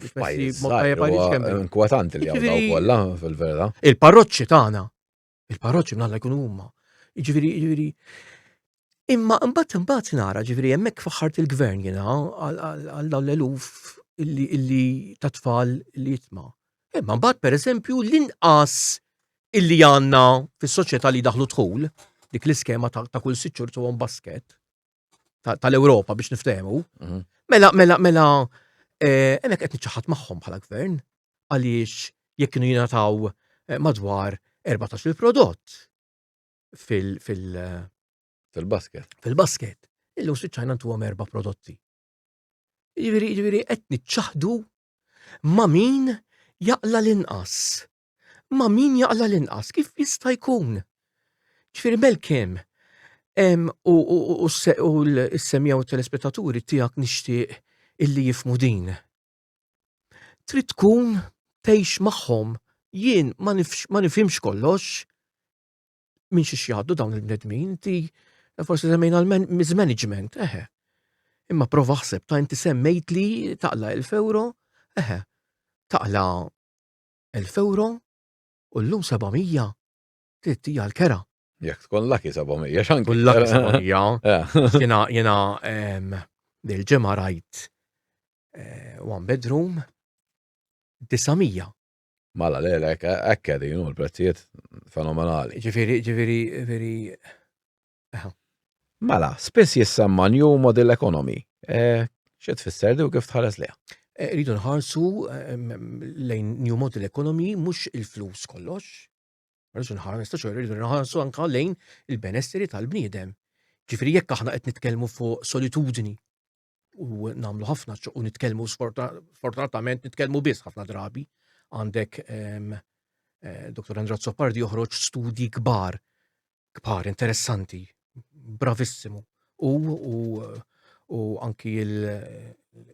Inkwetanti li għandha kollha fil-verità. Il-parroċċi tagħna Il-parroċċi mnalla jkunu huma. Jiġifieri, jiġifieri. Imma imbagħad imbagħad nara, ġifieri hemmhekk faħħart il-gvern jiena għal dawn l-eluf illi ta' tfal li jitma. Imma mbagħad pereżempju l-inqas illi għandna fis-soċjetà li daħlu dħul, dik l-iskema ta' kull sitt xhur tuhom basket tal-Ewropa biex niftehmu. Mhm. Mela, mela, mela, eh, hemmhekk qed niċċaħħad magħhom bħala gvern għaliex jekk kienu jingħataw eh, madwar 14 il-prodott fil- fil- Fil-basket. Fil-basket. Illum spiċċajna ntuhom erba' prodotti. Jiġifieri, jiġifieri qed niċċaħdu ma' min jaqla l-inqas. Ma' min jaqla l-inqas, kif jista' jkun? Ġifieri Malcolm, u l-semija u telespettaturi tiegħek nixtieq illi jifmu din. Trid tkun tgħix magħhom. Jien ma nifhimx kollox minn xiex jgħaddu dawn il-bnedmin, inti forsi semmejna l-mismanagement, eħe. Imma prova ħseb ta' inti semmejt li taqla 1000 euro, eħe, taqla 1000 euro u llum 700 trid tija l-kera. Jekk tkun lucky 700, xanki. Tkun lucky 700. Jena, jena, dil-ġemma rajt eh, one bedroom 900. Mala le, le, hekk qegħdin u l-prezzijiet fenomenali. Ġifieri, ġifieri, ġifieri. Mela, spiss jissemma New Model Economy. Eh, xi tfisser di u kif tħares liha? Eh, rridu nħarsu lejn New Model Economy mhux il-flus kollox. Rridu nħarsu, rridu nħarsu anka lejn il-benesseri tal-bniedem. Ġifieri jekk aħna qed nitkellmu fuq solitudni u nagħmlu ħafna u nitkellmu sfortunatament nitkellmu biss ħafna drabi għandek eh, Dr. Andrea Zoppardi joħroġ studji kbar. Kbar, interessanti, bravissimu. U, u, u anki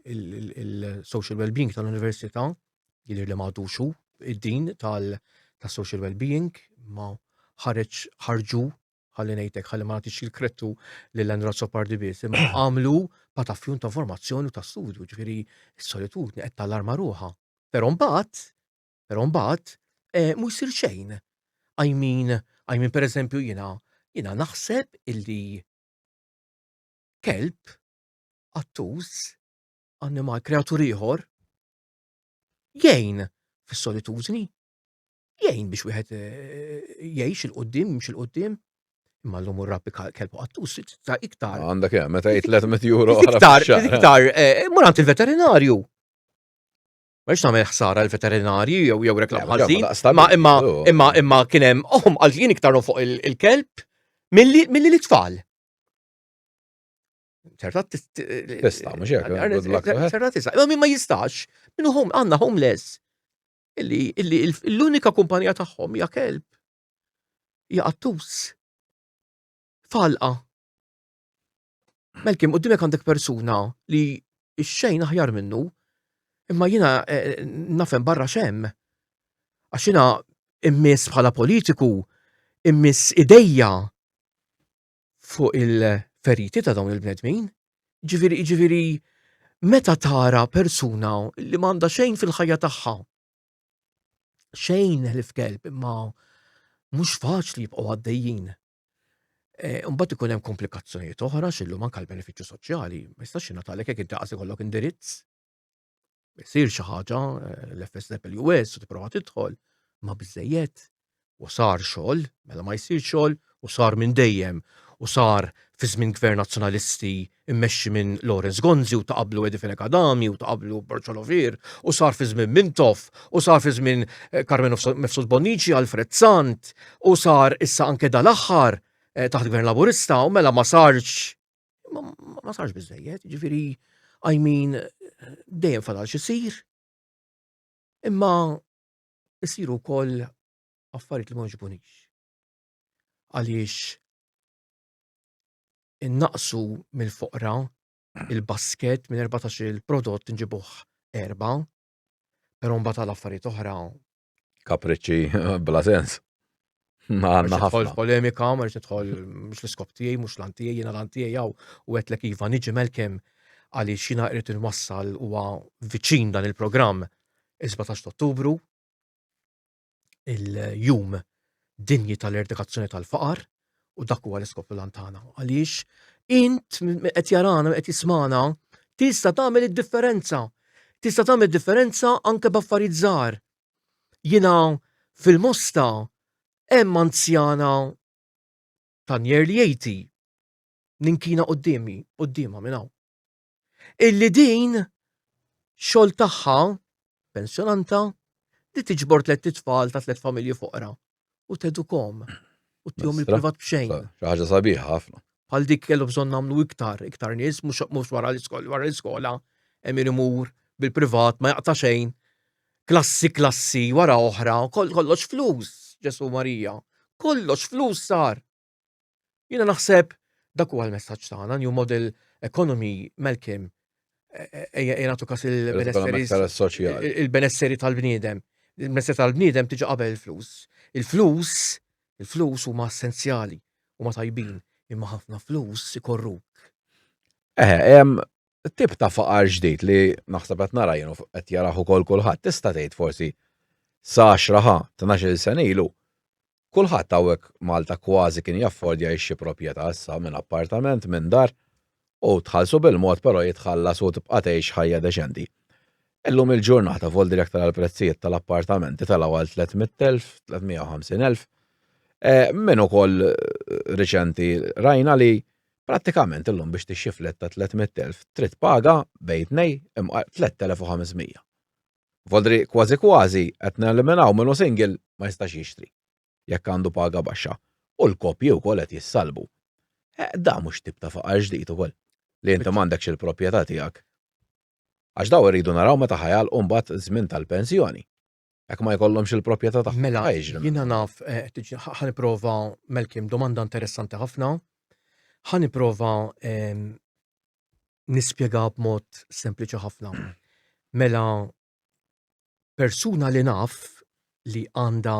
il-social well-being tal-università, jidher li m'għadux hu, id-din tal-social well-being, ma ħareġ ħarġu ħalli ngħidlek ħalli ma nagħtix il-krettu lil Andrew Azzopardi biss, imma għamlu patafjun ta' formazzjoni u ta' studju, ġifieri s-solitudni qed tallarma ruħha. Però mbagħad, però mbagħad eh, mhu jsir xejn. I mean, I mean per eżempju jiena jiena naħseb illi kelb, qattus, annimal, kreatur ieħor jgħin fis-solitudni. Jgħin biex wieħed eh, jgħix il-qudiem, jimxi il-qudiem. Imma l-lum rabbi kelb qattus ta' iktar. Għandek hemm, meta jgħid 300 euro. Iktar, iktar, eh, mur għand il-veterinarju. Ma rridx nagħmel ħsara l-veterinarji jew jew reklam ħażin. Ma imma imma imma kien hemm oħom għal jien iktar fuq il-kelb milli l-tfal. ċerta tista' mhux hekk. Ċerta tista'. Imma min ma jistax, min hu għandna homeless. Illi l-unika kumpanija tagħhom hija kelb. Hija qattus. Falqa. Malcolm, qudiemek għandek persuna li x-xejn aħjar minnu, imma jiena eh, nafhem barra xemm. Għax jiena immiss bħala politiku, immiss idejja fuq il-feriti ta' dawn il-bnedmin. Ġifieri, ġifieri, meta tara persuna li m'għandha xejn fil-ħajja tagħha, xejn ħlief kelb, imma mhux faċli jibqgħu għaddejjin. Eh, mbagħad ikun hemm komplikazzjonijiet oħra x'illum anke l-benefiċċju soċjali ma jistax jingħatalek jekk inti qas ikollok indirizz. Isir xi ħaġa eh, l-FSWS u tipprova tidħol ma biżejjed u sar xogħol, mela ma jsir xogħol u sar minn dejjem u sar fi żmien gvern nazzjonalisti immexxi minn Lawrence Gonzi u ta' qablu Eddie Fenech Adami u ta' qablu Borg Olivier u sar fi żmien Mintoff u sar fi żmien eh, Carmenu Mifsud Bonnici, Alfred Sant u sar issa anke dal-aħħar eh, taħt gvern Laburista u mela ma sarx ma sarx biżejjed, ġifieri I mean dejjem fadal x'isir. Imma isiru wkoll affarijiet li ma jogħġbunix. Għaliex innaqsu mill-foqra il-basket minn 14 il-prodott nġibuh erba, però mbagħad għal affarijiet oħra. Kapriċċi bla sens. Ma għandna ħafna. polemika, ma rridx nidħol mhux l-iskop tiegħi, mhux l tiegħi, jiena l tiegħi hawn u għedtlek iva niġi Malcolm għaliex jiena qrid inwassal huwa viċin dan il-programm is-17 Ottubru il-jum dinji tal-eradikazzjoni tal-faqar u dak huwa l-iskop l tagħna. Għaliex int qed jarana, qed jismana, tista' tagħmel id-differenza. Tista' tagħmel differenza anke b'affarijiet żgħar. Jiena fil-Mosta hemm anzjana ta' nearly 80 ninkina quddiemi, quddiemha minn hawn. Illi din xogħol tagħha pensjonanta li tiġbor tlett itfal ta' tlett familji foqra u tedukom u tihom il-privat b'xejn. Xi ħaġa sabiħa ħafna. Bħal dik kellu bżonn nagħmlu iktar, iktar nies mhux wara l-iskola, wara l-iskola hemm min imur bil-privat ma jaqta' xejn. Klassi klassi wara oħra, kollox flus, Ġesu Marija. Kollox flus sar. Jiena naħseb dak huwa l-messaġġ tagħna, New Model Economy, Malcolm, e, e, ejja nagħtu kas il-benesseri il-benesseri tal-bniedem. Il-benesseri tal-bniedem tiġi qabel il-flus. Il-flus, il-flus huma essenzjali, huma tajbin, imma ħafna flus ikorruk. Eħe, tip ta' faqar ġdid li naħseb qed nara jien u qed jarah ukoll kulħadd, tista' tgħid forsi sa 10 ħa, 12-il sena ilu, Kulħadd hawnhekk Malta kważi kien jaffordja jixtri proprjetà issa minn appartament, minn dar, u tħallsu bil-mod però jitħallas u tibqa' tgħix ħajja deċenti. Illum il-ġurnata voldiri jekk tara l-prezzijiet tal-appartamenti telgħu għal 300,000, 350,000. Eh, minn ukoll eh, riċenti rajna li prattikament illum biex tixxi flet ta' 300,000 trid paga bejn tnej imqar 3500. Voldri kważi kważi qed neliminaw minnu single ma jistax jixtri jekk għandu paga baxxa u l-koppji wkoll qed jissalbu. Eh, da mhux tip ta' faqar ġdid ukoll li inti m'għandekx il-proprjetà tiegħek. Għax daw irridu naraw meta ħa jagħlqu mbagħad żmien tal-pensjoni. Jekk ma jkollhomx il-proprjetà tagħhom. Mela, jiena naf, eh, ħa nipprova Malcolm, domanda interessanti ħafna. Ħa nipprova ehm, nispjega b'mod sempliċi ħafna. Mela, persuna li naf li għandha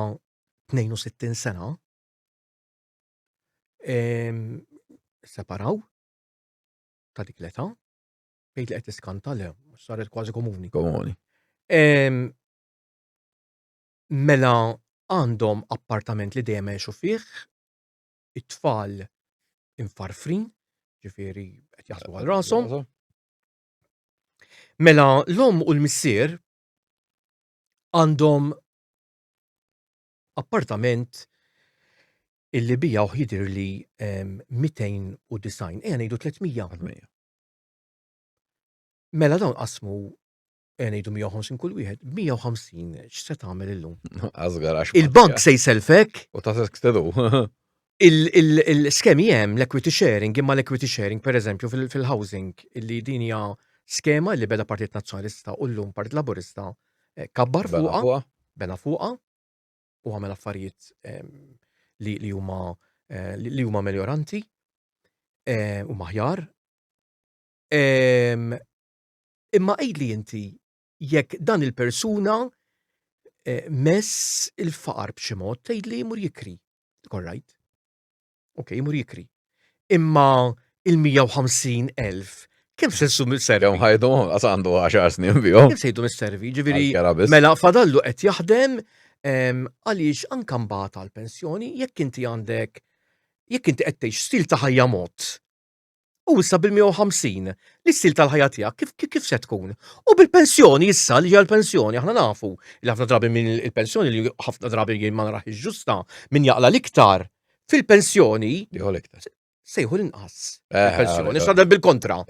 62 sena, ehm, separaw ta' dik l-età, bejt li qed tiskanta le, saret kważi komuni. Komuni. Ehm, mela għandhom appartament li dejjem għexu fih, it-tfal infarfrin, ġifieri qed jaħsbu għal rashom. Mela l-omm u l-missier għandhom appartament illi bijawh jidhirli 290, ejja ngħidu 300. Mela dawn qasmu ejja ngħidu 150 kull wieħed, 150 x'se tagħmel illum? Asgar għax. Il-bank se jselfek. U ta' 62. Il-skemi hemm l-equity sharing, imma l-equity sharing per eżempju fil-housing illi din hija skema li beda Partit Nazzjonalista u llum Partit Laburista eh, kabbar fuqha, bena fuqha u għamel affarijiet ehm, li huma eh, li huma meljoranti eh, u maħjar. Ehm, imma għidli inti jekk dan il-persuna eh, mess il-faqar b'xi mod tgħidli jmur jikri. All right. Ok, jmur jikri. Imma il-150 elf kemm se ssum il-servi? Kemm ħajdu, għas għandu 10 snin bihom. Kemm se jdum is-servi? Ġifieri, mela fadallu qed jaħdem għaliex anka mbagħad għall-pensjoni jekk inti għandek jekk inti qed tgħix stil ta' ħajja mod U issa bil-150, l-istil tal-ħajja tiegħek kif, kif, kif se tkun? U bil-pensjoni issa li ġeja l-pensjoni, aħna nafu li ħafna drabi minn il-pensjoni li ħafna drabi jien ma naraħ ġusta min jaqla l-iktar fil-pensjoni. Jieħu l-iktar. Se jieħu l-inqas. Eh, il-pensjoni, xadem bil-kontra.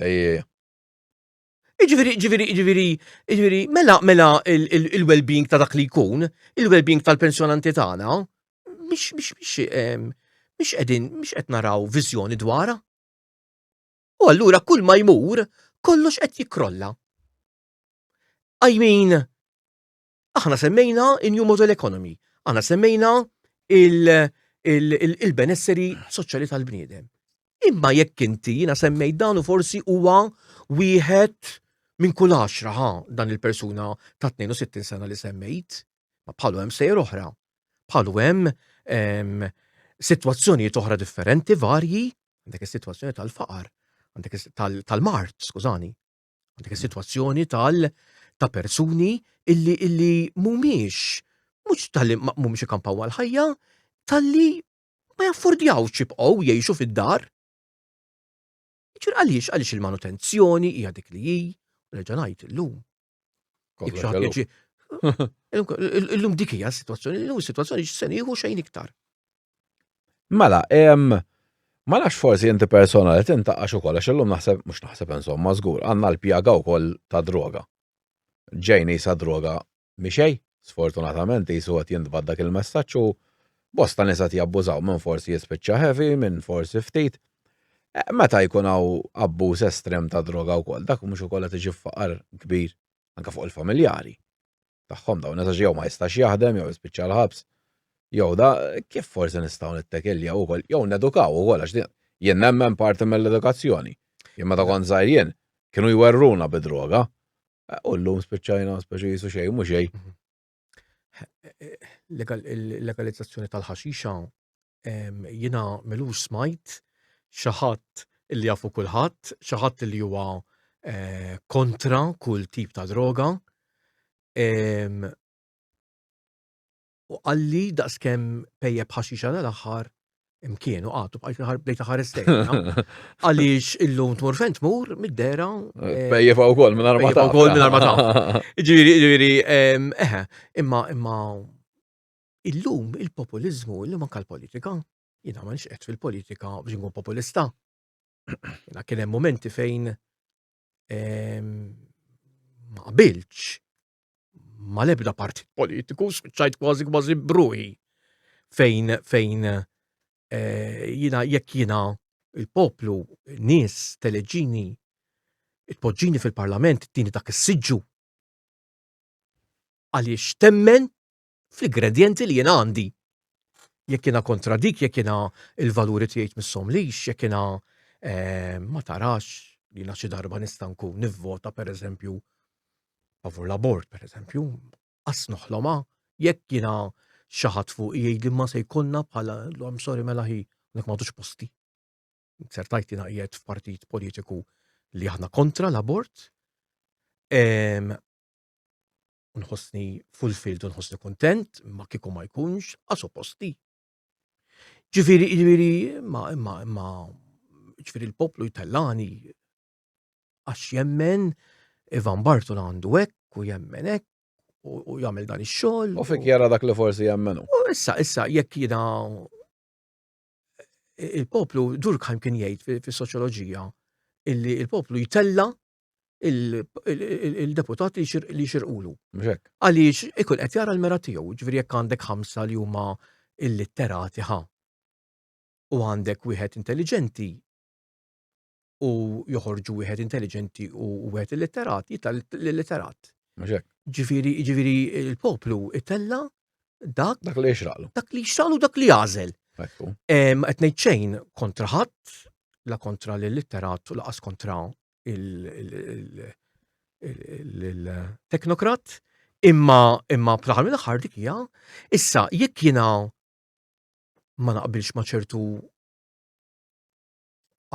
Iġifieri, ġifieri, ġifieri, ġifieri, mela, mela il-well-being ta' dak li jkun, il-well-being tal-pensjonanti tagħna, mhix mhix mhix mhix qegħdin mhix qed naraw viżjoni dwarha. U allura kull ma jmur kollox qed jikkrolla. I mean, Aħna semmejna in-new model economy, aħna semmejna il-benesseri soċjali tal-bniedem. Imma jekk inti jiena semmejt dan u forsi huwa wieħed minn kull għaxra ħa dan il-persuna ta' 62 sena li semmejt, ma bħalu hemm sejjer oħra. Bħalu hemm ehm, sitwazzjonijiet oħra differenti varji, għandek is-sitwazzjoni tal-faqar, għandek tal-mart, skużani, Għandek is-sitwazzjoni tal ta' persuni illi illi mhumiex mhux tal-li mhumiex ikampaw għal-ħajja, tal-li ma jaffordjawx jibqgħu jgħixu fid-dar. Ġir għaliex għaliex il-manutenzjoni hija dik li hi, nerġa' ngħid illum. Illum dik hija s-sitwazzjoni, illum is-sitwazzjoni x'se nieħu xejn iktar. Mela, ma nafx forsi inti persona li tintaqax ukoll għax illum naħseb mhux naħseb insomma żgur għandna l-pjaga wkoll ta' droga. Ġejn isa droga mixej, sfortunatament jisu qed jintbagħat dak il-messaġġ u bosta nisa jabbużaw minn forsi jispiċċa heavy, minn forsi ftit. Eh, meta jkun hawn abbuż estrem ta' droga wkoll, dak mhux ukoll qed iġib faqar kbir anke fuq il-familjari. tagħhom dawn nisa jew ma jistax jaħdem jew jispiċċa l-ħabs. Jew da kif forsi nistgħu nittekiljaw ukoll jew nedukaw ukoll għax jien nemmen parti mill-edukazzjoni. Jien meta kont żgħir jien kienu jwerruna bid-droga. Eh, u llum spiċċajna speċi jisu xejn mhu xejn. Mhm. Il-legalizzazzjoni tal-ħaxixa jiena milux smajt xi ħadd illi jafu kulħadd, xi ħadd li huwa eh, kontra kull tip ta' droga. U qalli daqskemm pejjep ħaxixa dal-aħħar imkien u qagħdu bqajt bdejt ħares lejn. Għaliex illum tmur fejn tmur mid-dera. Eh, pejjefa wkoll minn arma ta' wkoll minn arma ta' Ġifieri, ġifieri, eħe, imma imma Illum il-populiżmu, illum anke l-politika, jiena ma qed fil-politika biex inkun populista. Jiena kien hemm momenti fejn ehm, ma qabilx ma lebda partit politiku, spiċċajt kważi kważi bruħi fejn fejn eh, jiena jekk jiena il-poplu, nies, teleġini, tpoġġini fil-parlament, tini dak is-siġġu. Għaliex temmen? fl-ingredjenti li jien għandi. Jekk jiena kontra dik, jekk jiena il-valuri tiegħi tmissomlix, jekk jiena eh, ma tarax li jiena xi darba nista' nkun nivvota pereżempju favur l-abort pereżempju, qas noħlomha, jekk jiena xi ħadd fuq jgħidli ma se jkollna bħala I'm sorry mela ħi, nek m'għadux posti. Sertajt jiena qiegħed f'partit politiku li aħna kontra l-abort. U nħossni fulfilled u nħossni kontent, ma kieku ma jkunx, għasu posti. Ġifieri, ġifieri, imma, imma, imma, ġifieri l-poplu jtellani għax jemmen Ivan Bartolo għandu hekk u jemmen hekk u jagħmel dan ix-xogħol. U fik jara dak li forsi jemmenu. U issa, issa, jekk jiena il-poplu, Durkheim kien jgħid fis-soċjoloġija illi il-poplu jtella il-deputat li xirqulu. Għaliex ikun qed jara l-mera tiegħu, ġifieri jekk għandek ħamsa li huma illitterati ħa. U għandek wieħed intelligenti u joħorġu wieħed intelligenti u wieħed illitterat, jitla l-illitterat. Ġifieri, ġifieri il-poplu itella dak dak li jixraqlu. Dak li jixraqlu dak li jagħżel. Qed ngħid xejn kontra ħadd, la kontra l-illitterat u laqas kontra il-teknokrat, imma imma fl-aħħar mill-aħħar dik hija issa jekk jiena ma naqbilx ma' ċertu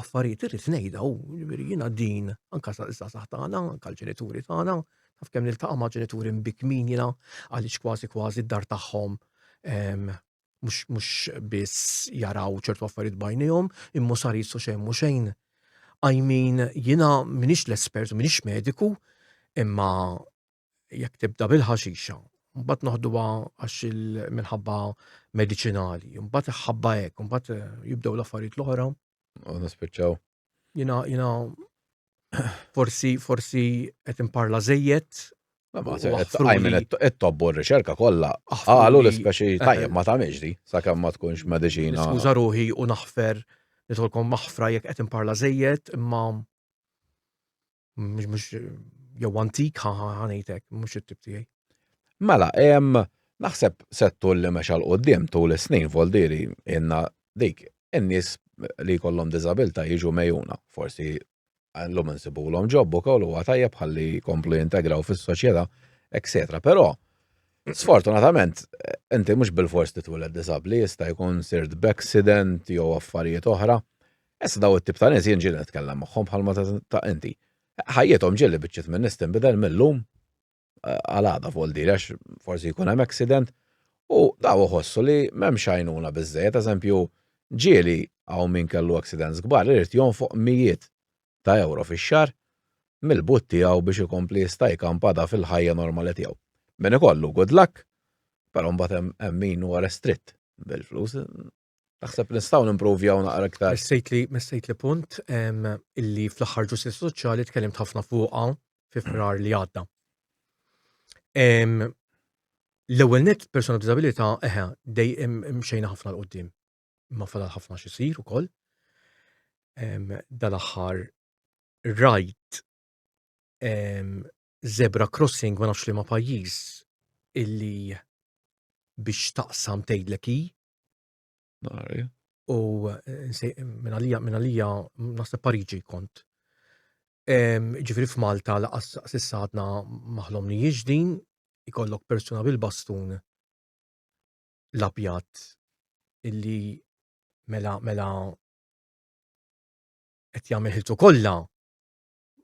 affarijiet irrid ngħidha u ġifieri jiena din anke iż-żgħażagħ tagħna, anke l-ġenituri tagħna, taf kemm niltaqa' ma' ġenituri mbikmin jiena għaliex kważi kważi d-dar tagħhom mhux biss jaraw ċertu affarijiet b'għajnejhom, imma sar jissu xejn mhu xejn. I mean, jiena m'iniex l-espert u m'iniex mediku, imma jekk tibda bil-ħaxixa, mbagħad noħduha għax minħabba mediċinali, mbagħad ħabba hekk, mbagħad eh, jibdew l-affarijiet l-oħra. U nispiċċaw. Jina, jina, forsi, forsi qed imparla żejjed. Għajmin it-tobbu r-riċerka kollha qalu li speċi tajjeb ma tagħmilx di sakemm ma tkunx mediċina. Skuża ruħi u naħfer nitolkom maħfra jekk qed imparla żejjed imma mhux mhux jew antik ħanejtek, mhux it-tip tiegħi. Mela, hemm naħseb settur li mexa 'l quddiem tul is-snin voldieri inna dik in-nies li jkollhom diżabilità jiġu mejuna, forsi llum insibulhom ġob ukoll huwa tajjeb ħalli jkomplu jintegraw fis-soċjetà, etc. Però sfortunatament inti mhux bilfors titwieled diżabbli, jista' jkun sirt b'accident jew affarijiet oħra. Issa daw it-tip ta' nies jien ġieli nitkellem magħhom bħalma ta' inti. Ħajjithom ġieli biċċiet minn nies tinbidel mil-lum eh, għal għada fuq għax forsi jkun hemm accident u daw iħossu li m'hemmx għajnuna biżżejjed, eżempju, ġieli hawn min kellu accidents kbar li irid jonfoq mijiet ta' euro fix-xahar mill-but tiegħu biex ikompli jista' jkampa da fil-ħajja normali tiegħu. Min ikollu good luck, però mbagħad hemm min huwa restritt bil-flus. Taħseb nistgħu nimprovjaw naqra iktar. Messejt messejt li punt illi fl-aħħar ġustizzja soċjali tkellimt ħafna fuqha fi frar li għadda. L-ewwel net persuna b'diżabilità eħe dej mxejna ħafna l qudiem Imma fadal ħafna x'isir ukoll. Dal-aħħar rajt zebra crossing ma nafx li ma pajjiż illi biex taqsam tgħidlek hi Nari. U eh, minn għalija, minn għalija naħseb Pariġi kont. Ġifieri f'Malta laqas s'issa għadna maħlomni din, ikollok persuna bil-bastun l-abjad illi mela mela qed jagħmel ħiltu kollha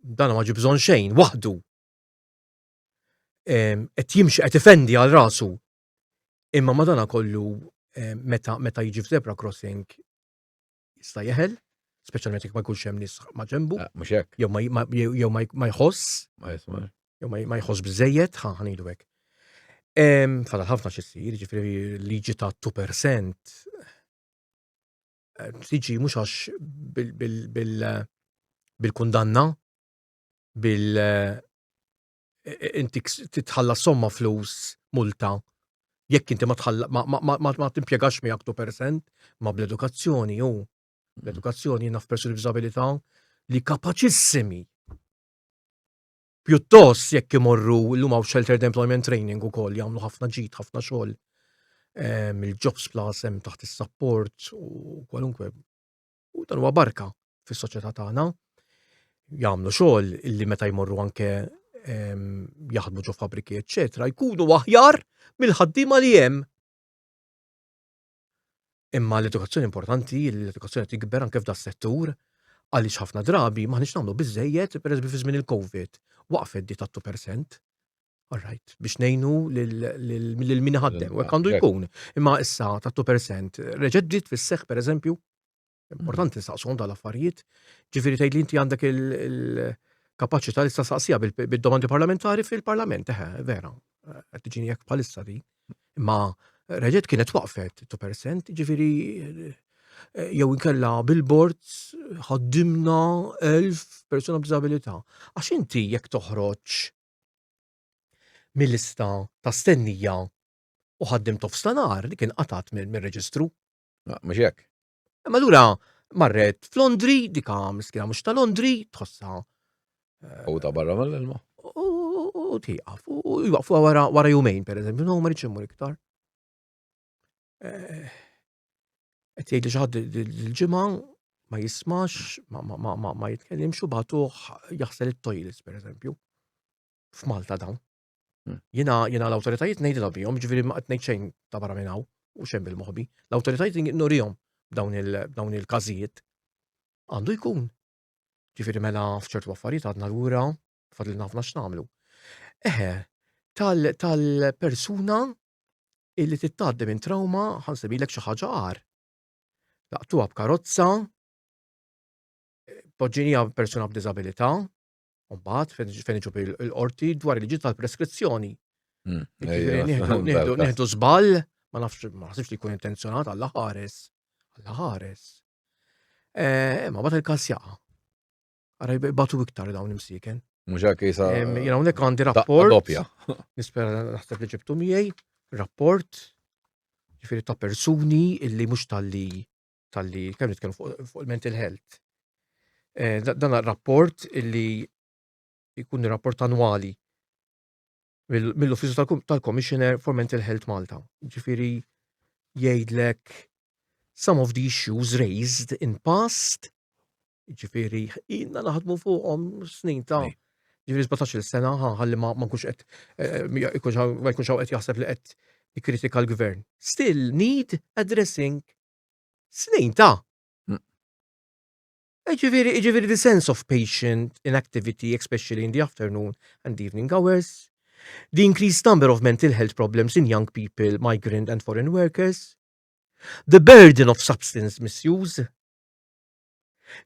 dan ma ġi bżonn xejn waħdu. Qed jimxi qed ifendi għal rasu. Imma madana kollu eh, meta meta jiġi f'zebra crossing jista' jeħel, speċjalment jekk ma jkunx hemm nies ma' ġenbu. Eh, mhux hekk. Jew ma jew ma jħoss. Ma jisma'. Jew ma jħoss biżejjed, ħa ħanidu hekk. Fadal ħafna xi ssir, jiġifieri liġi ta' 2% eh, tiġi mhux għax bil-kundanna, bil inti titħallas somma flus multa jekk inti ma tħalla ma, ma, ma, ma, ma timpjegax miegħek 2% ma bl-edukazzjoni u l-edukazzjoni naf persuni b'diżabilità li kapaċissimi. Pjuttost jekk imorru llum hawn sheltered employment training ukoll jagħmlu ħafna ġid, ħafna xogħol. Il-Jobs Plus hemm taħt is-support u kwalunkwe. U dan huwa barka fis-soċjetà tagħna. Jagħmlu xogħol illi meta jmorru anke jaħdmu ġo fabbriki, eċċetera, jkunu aħjar mill-ħaddiema li hemm. Imma l-edukazzjoni importanti, l-edukazzjoni tikber anke f'da settur, għaliex ħafna drabi maħniex nagħmlu biżejjed, pereżempju fi żmien il-COVID, waqfet di ta' 2%. All right, biex ngħinu lil min iħaddem, u hekk għandu jkun. Imma issa ta' 2% reġgħet bdiet fis-seħħ pereżempju. Importanti nsaqsuhom dal-affarijiet. Ġifieri tgħid li inti għandek il-kapaċità li saqsija bid-domandi parlamentari fil-parlament, eħe, vera. Qed tiġini hekk bħalissa di. Imma reġgħet kienet waqfet 2%, ġifieri eh, jew inkella billboards ħaddimna 1000 persuna b'diżabilità. Għax inti jekk toħroġ mill-lista ta' stennija u ħaddim tofstanar li kien qatat mir-reġistru. Mhux hekk. Imma allura marret f'Londri, dika miskina mhux ta' Londri, tħossha. Eh, u ta' barra mill-ilma. U tieqaf, u jwaqfu wara wara jumejn, per eżempju, no ma rridx immur iktar. Eh, qed jgħid li xi ħadd il-ġimgħa ma jismax, ma jitkellimx u bagħtuh jaħsel it-toilets, per eżempju. F'Malta dawn. Hmm. Jiena jiena l-awtoritajiet ngħidilha bihom, ġifieri ma qed ngħid xejn ta' barra minn hawn u xejn bil-moħbi. L-awtoritajiet nurihom dawn il-każijiet. Għandu jkun. Ġifieri mela f'ċertu affarijiet għadna lura fadlilna ħafna x'nagħmlu. Eħe, tal-persuna illi tittgħaddi minn trauma ħansemilek xi ħaġa agħar. Laqtuha b'karozza, poġġinija persuna b'diżabilità, u mbagħad fejn iġu il-qorti dwar il-liġi tal-preskrizzjoni. Hmm, nieħdu żball, ma nafx ma naħsibx li jkun intenzjonat għalla ħares. Alla ħares. Eh, ma bagħad il-każ jaqa'. Ara jbatu iktar dawn imsieken. Mhux hekk jisa. Jien hawnhekk għandi rapport. Doppja. Nispera naħseb li ġibtu miegħi rapport ġifieri ta' persuni illi mhux talli talli kemm nitkellmu fuq il-mental health. Eh, dan rapport illi jkun rapport annwali mill-Uffiċċju tal-Commissioner for Mental Health Malta. Ġifieri jgħidlek some of the issues raised in past, ġifieri ilna naħdmu fuqhom snin ta' ġifieri 17 sena ħalli ma nkunx qed eh, ma jkunx hawn qed jaħseb li qed jikkritika l-gvern. Still need addressing. Snin ta' mm. Ġifieri, ġifieri the sense of patient inactivity, especially in the afternoon and evening hours, the increased number of mental health problems in young people, migrant and foreign workers, the burden of substance misuse,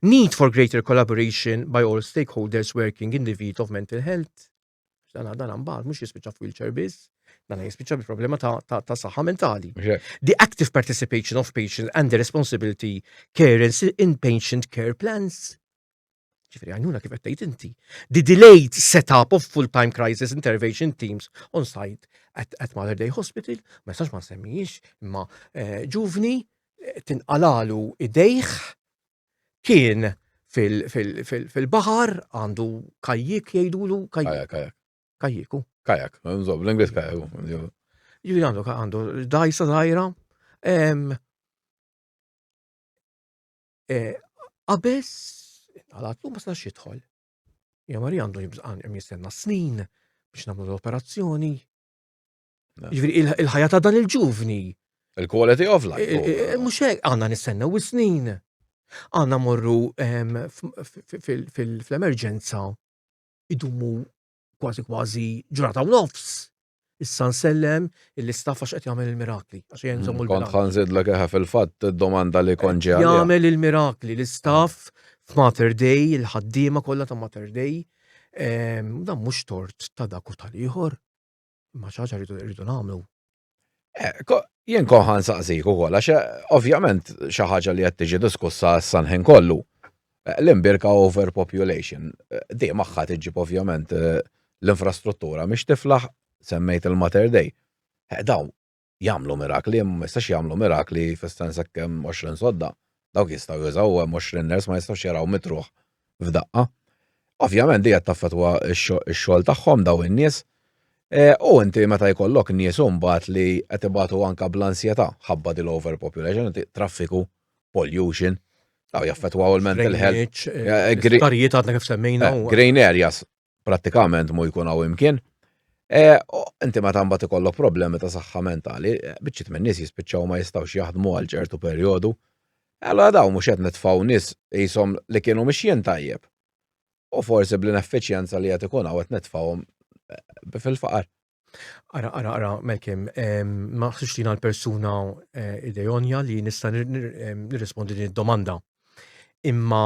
need for greater collaboration by all stakeholders working in the field of mental health. Dan dan mbagħad mhux jispiċċa f'wheelchair biss, dan jispiċċa bi problema ta', ta, ta' saħħa mentali. The active participation of patients and the responsibility carers in patient care plans. Ġifieri għajnuna kif qed tgħid inti. The delayed setup of full-time crisis intervention teams on site at, at Mother Day Hospital, ma jistax ma nsemmijiex, imma eh, ġuvni eh, tinqalalu idejh Kien fil-baħar għandu kajjik jgħidulu kajjik. Kajak. Kajjiku. Kajak, nżob, l-Ingliż kajak. Ġifieri għandu għandu dajsa żgħira. E, qabeż, għalatlu ma setax jidħol. Ja Marija għandu jibżqan jistenna snin biex nagħmlu l-operazzjoni. Ġifieri il-ħajja ta' dan il-ġuvni. Il-quality of life. Mhux hekk għandna nistennew is-snin. Għandna morru fl-emerġenza idumu kważi kważi ġurnata u nofs. Issa nsellem il-istaff għax qed jagħmel il-mirakli. Għax jenżommu mm, Kont ħanżidlek eħe fil-fatt id-domanda li kont ġej. Jagħmel il-mirakli l-istaff f'Mater Dei, il-ħaddiema kollha ta' Mater Dei. Dan mhux tort ta' dak u tal-ieħor. Imma xi ħaġa rridu nagħmlu. Eh, jien kon ħan saqsik ukoll għax eh, ovvjament xi ħaġa li qed tiġi diskussa issa l-ħin kollu. Eh, l-imbirka overpopulation, di magħha tiġib ovvjament l-infrastruttura mhix tiflaħ semmejt il-Mater Dei. Dawn jagħmlu mirakli, imma ma jistax jagħmlu mirakli fis-sens hekk hemm 20 sodda. Dawk jistgħu jużaw hemm 20 nurse ma jistgħux jaraw mitruħ f'daqqa. Ovvjament di qed taffettwa x-xogħol tagħhom daw in-nies. E, u inti meta jkollok nies mbagħad li qed ibatu anka bl-ansjetà ħabba dil overpopulation, traffiku, pollution, daw jaffettwaw il-mental health. Eh, eh, Sptarijiet għadna kif semmejna. Eh, green areas prattikament mu jkun hawn imkien. Inti meta mbagħad ikollok problemi ta' saħħa mentali, biċċiet minn nies jispiċċaw ma jistgħux jaħdmu għal ċertu perjodu. Allora dawn mhux qed nitfgħu nies qishom li kienu mixjin tajjeb. U forsi bl-ineffiċjenza li qed ikun hawn qed nitfgħuhom eh, fil-faqar. Ara, ara, ara, Malcolm, ma naħsibx li l-persuna eh, ideonja li nista' nirrispondi din id-domanda. Imma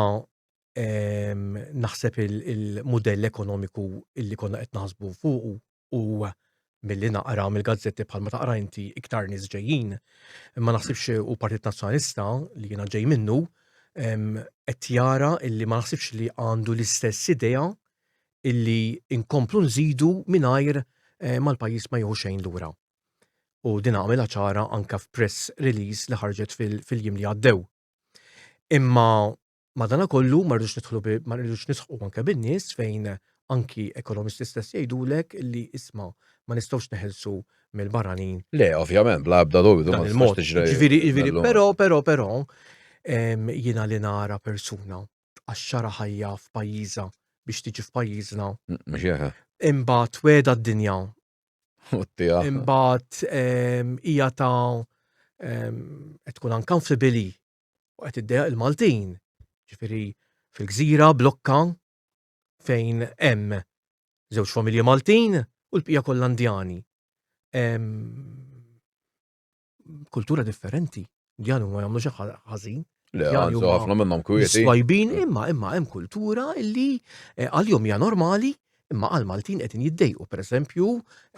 naħseb il-modell ekonomiku illi konna qed naħsbu fuqu u milli naqra mill-gazzetti bħalma taqra inti iktar nies ġejjin. Ma naħsibx u Partit Nazzjonalista li jiena ġej minnu qed jara illi ma naħsibx li għandu l-istess idea illi inkomplu nżidu mingħajr eh, mal-pajjiż ma jieħu xejn lura. U din għamilha ċara anka f'press release li ħarġet fil-jiem li għaddew. Imma Madanakollu ma rridux nidħlu ma rridux nisħqu anke bin-nies fejn anki ekonomisti stess jgħidulek li isma' ma nistgħux neħilsu mill-barranin. Le, ovvjament, bla ebda dubju, ma il-mod. Ġifieri, ġifieri, però, però, però, jiena li nara persuna tqaxxara ħajja f'pajjiżha biex tiġi f'pajjiżna. Mhux jeħe. Imbagħad weda d-dinja. Imbagħad hija ta' qed tkun uncomfortably u qed iddejjaq il-Maltin. Ġifieri fil-gżira blokka fejn hemm żewġ familji Maltin u l-bqija kollha Indjani. Kultura differenti. Indjani ma jagħmlu xi ħażin. Le, ħafna minnhom kwieti. Twajbin imma imma hemm kultura illi eh, għal-jum hija normali imma għal Maltin qegħdin jiddejqu pereżempju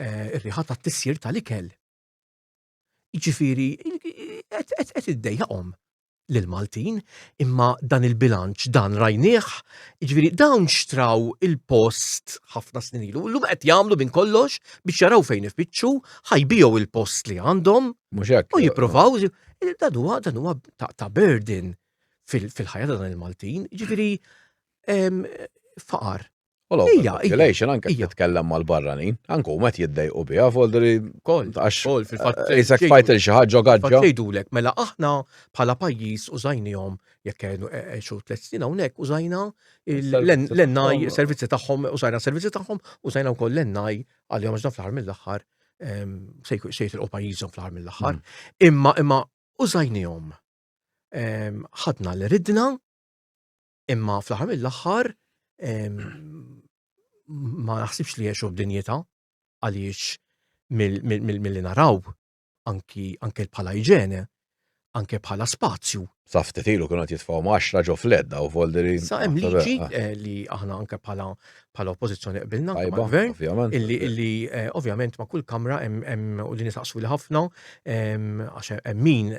eh, ir-riħa tat-tisjir tal-ikel. Jiġifieri qed iddejjaqhom lill-Maltin, imma dan il-bilanċ dan rajnieh, jiġifieri dawn xtraw il-post ħafna snin ilu, llum qed jagħmlu minn kollox biex jaraw fejn ifittxu, ħajbiegħu il-post li għandhom. Mhux hekk. U jippruvaw, dan huwa dan huwa ta' burden fil-ħajja ta' dan il-Maltin, jiġifieri faqar. U l-population anke titkellem mal-barranin, anke huma qed jiddejqu biha voldri kol, għax kol fil-fatt. Eh, Isek tfajt il xi ħaġa gaġġa. Jgħidulek, mela aħna bħala pajjiż użajnihom jekk kienu għexu tliet snin hawnhekk użajna l-NI servizzi tagħhom, użajna servizzi tagħhom, użajna wkoll l-NI għalihom għax fl-aħħar mill-aħħar ehm, se jitilqu pajjiżhom fl-aħħar mill-aħħar. Mm. Imma imma użajnihom. Ehm, ħadna li ridna Imma fl-aħħar mill-aħħar ma naħsibx li jgħixu b'dinjità għaliex mill-li naraw anki anke bħala iġene, anke bħala spazju. Sa ftit ilu kienu qed jitfgħu maxra ġo fledda u volderi. Sa hemm liġi eh. eh, li aħna anke bħala bħala oppożizzjoni qbilna anke mal-gvern illi illi eh, ovvjament ma' kull kamra hemm u li nisaqsu li ħafna għax hemm min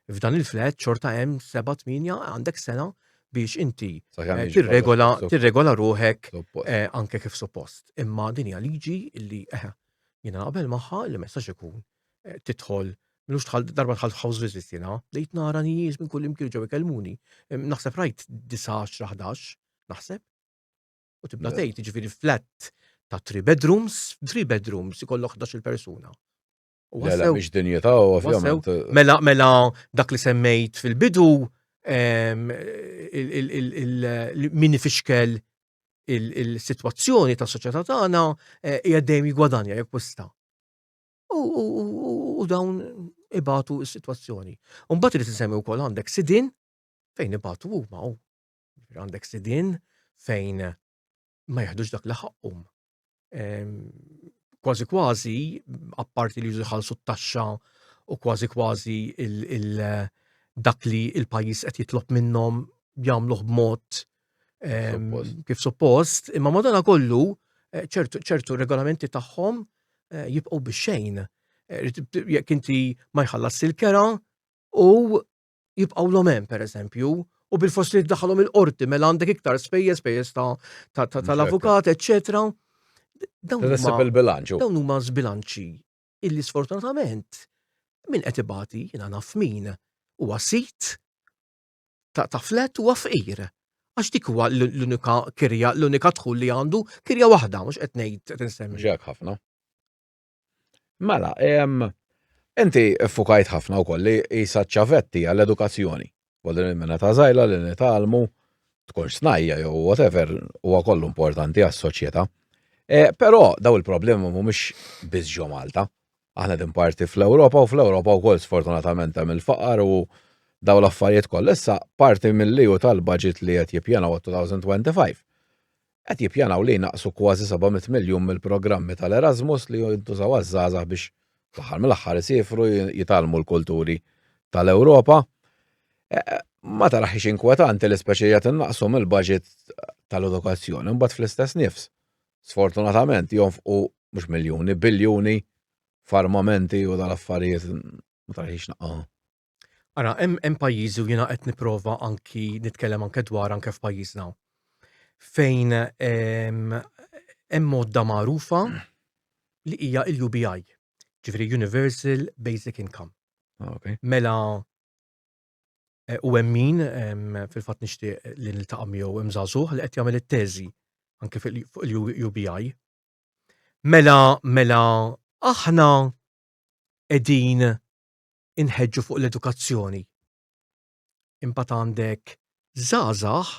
F'dan il-flat xorta hemm seba' tmienja għandek sena biex inti eh, tirregola tirregola ruħek eh, anke kif suppost. Imma din hija liġi li eh, jiena naqbel magħha li ma jistax ikun tidħol Minux tħal darba tħal house visit jiena, bdejt nara nies minn kull imkien ġew ikellmuni. Naħseb rajt 9, 10, 11, naħseb. U tibda tgħid, jiġifieri flat ta' 3 bedrooms, 3 bedrooms ikollok 11 persuna. Le, le, mhix dinjità ovvjament. Mela, mela dak li semmejt fil-bidu min ifixkel il-sitwazzjoni ta' soċjetà tagħna eh, hija dejjem jigwadanja jekk wista. U dawn ibatu s-sitwazzjoni. Mbagħad irid insemmi wkoll għandek sidin fejn ibatu huma. Għandek sidin fejn ma jaħdux dak li ħaqqhom. Kważi kważi, apparti li jħallsu t-taxxa u kważi kważi dak li il-pajjiż qed jitlob minnhom jagħmluh b'mod kif suppost, imma madana kollu eh, ċertu regolamenti tagħhom eh, jibqgħu bix-xejn. Eh, jekk inti ma jħallas il-kera u jibqgħulhom hemm pereżempju, u bil-fors li tdaħħalhom il-qorti mela għandek iktar spejjeż spejjeż tal-avukat, eċċetera. Dawn il-bilanċ. Dawn huma żbilanċi illi sfortunatament min qed ibati jiena naf min huwa sit ta' flet huwa fqir. Għax dik huwa l-unika kirja, l-unika dħul li għandu, kirja waħda, mhux qed ngħid qed insemmi. Mhux hekk ħafna. Mela, inti ffukajt ħafna wkoll li qisha ċ-ċavetti għall-edukazzjoni. Voldiri minn età żgħira li nitgħallmu tkunx snajja jew whatever huwa kollu importanti għas-soċjetà. E, però daw il-problemi mhumiex biss ġo Malta. Aħna din parti fl-Ewropa u fl-Ewropa wkoll sfortunatament hemm il-faqar u daw l-affarijiet kollha. Issa parti mill-EU tal-budget li qed jippjanaw għat-2025 qed jippjanaw li jnaqqsu kważi 700 miljun mill-programmi tal-Erasmus li jintużaw għaż-żgħażagħ biex fl-aħħar mill-aħħar isifru jitgħallmu l-kulturi tal-Ewropa. E, e, ma taraħx inkwetanti li speċi qed innaqqsu mill-budget tal-edukazzjoni, mbagħad fl-istess nifs. Sfortunatament jonfqu mhux miljuni, biljuni f'armamenti u dal-affarijiet ma taraħx naqqa. Ara, hemm pajjiżi u jiena qed nipprova anki nitkellem anke dwar anke f'pajjiżna. Fejn hemm modda magħrufa li hija l-UBI, ġifieri Universal Basic Income. Ah, okay. Mela eh, u hemm min fil-fatt nixtieq li niltaqa' miegħu hemm żagħżugħ li qed jagħmel it-teżi anke fuq il-UBI. Mela mela aħna qegħdin inħeġġu fuq l-edukazzjoni. Imbagħad għandek żgħażagħ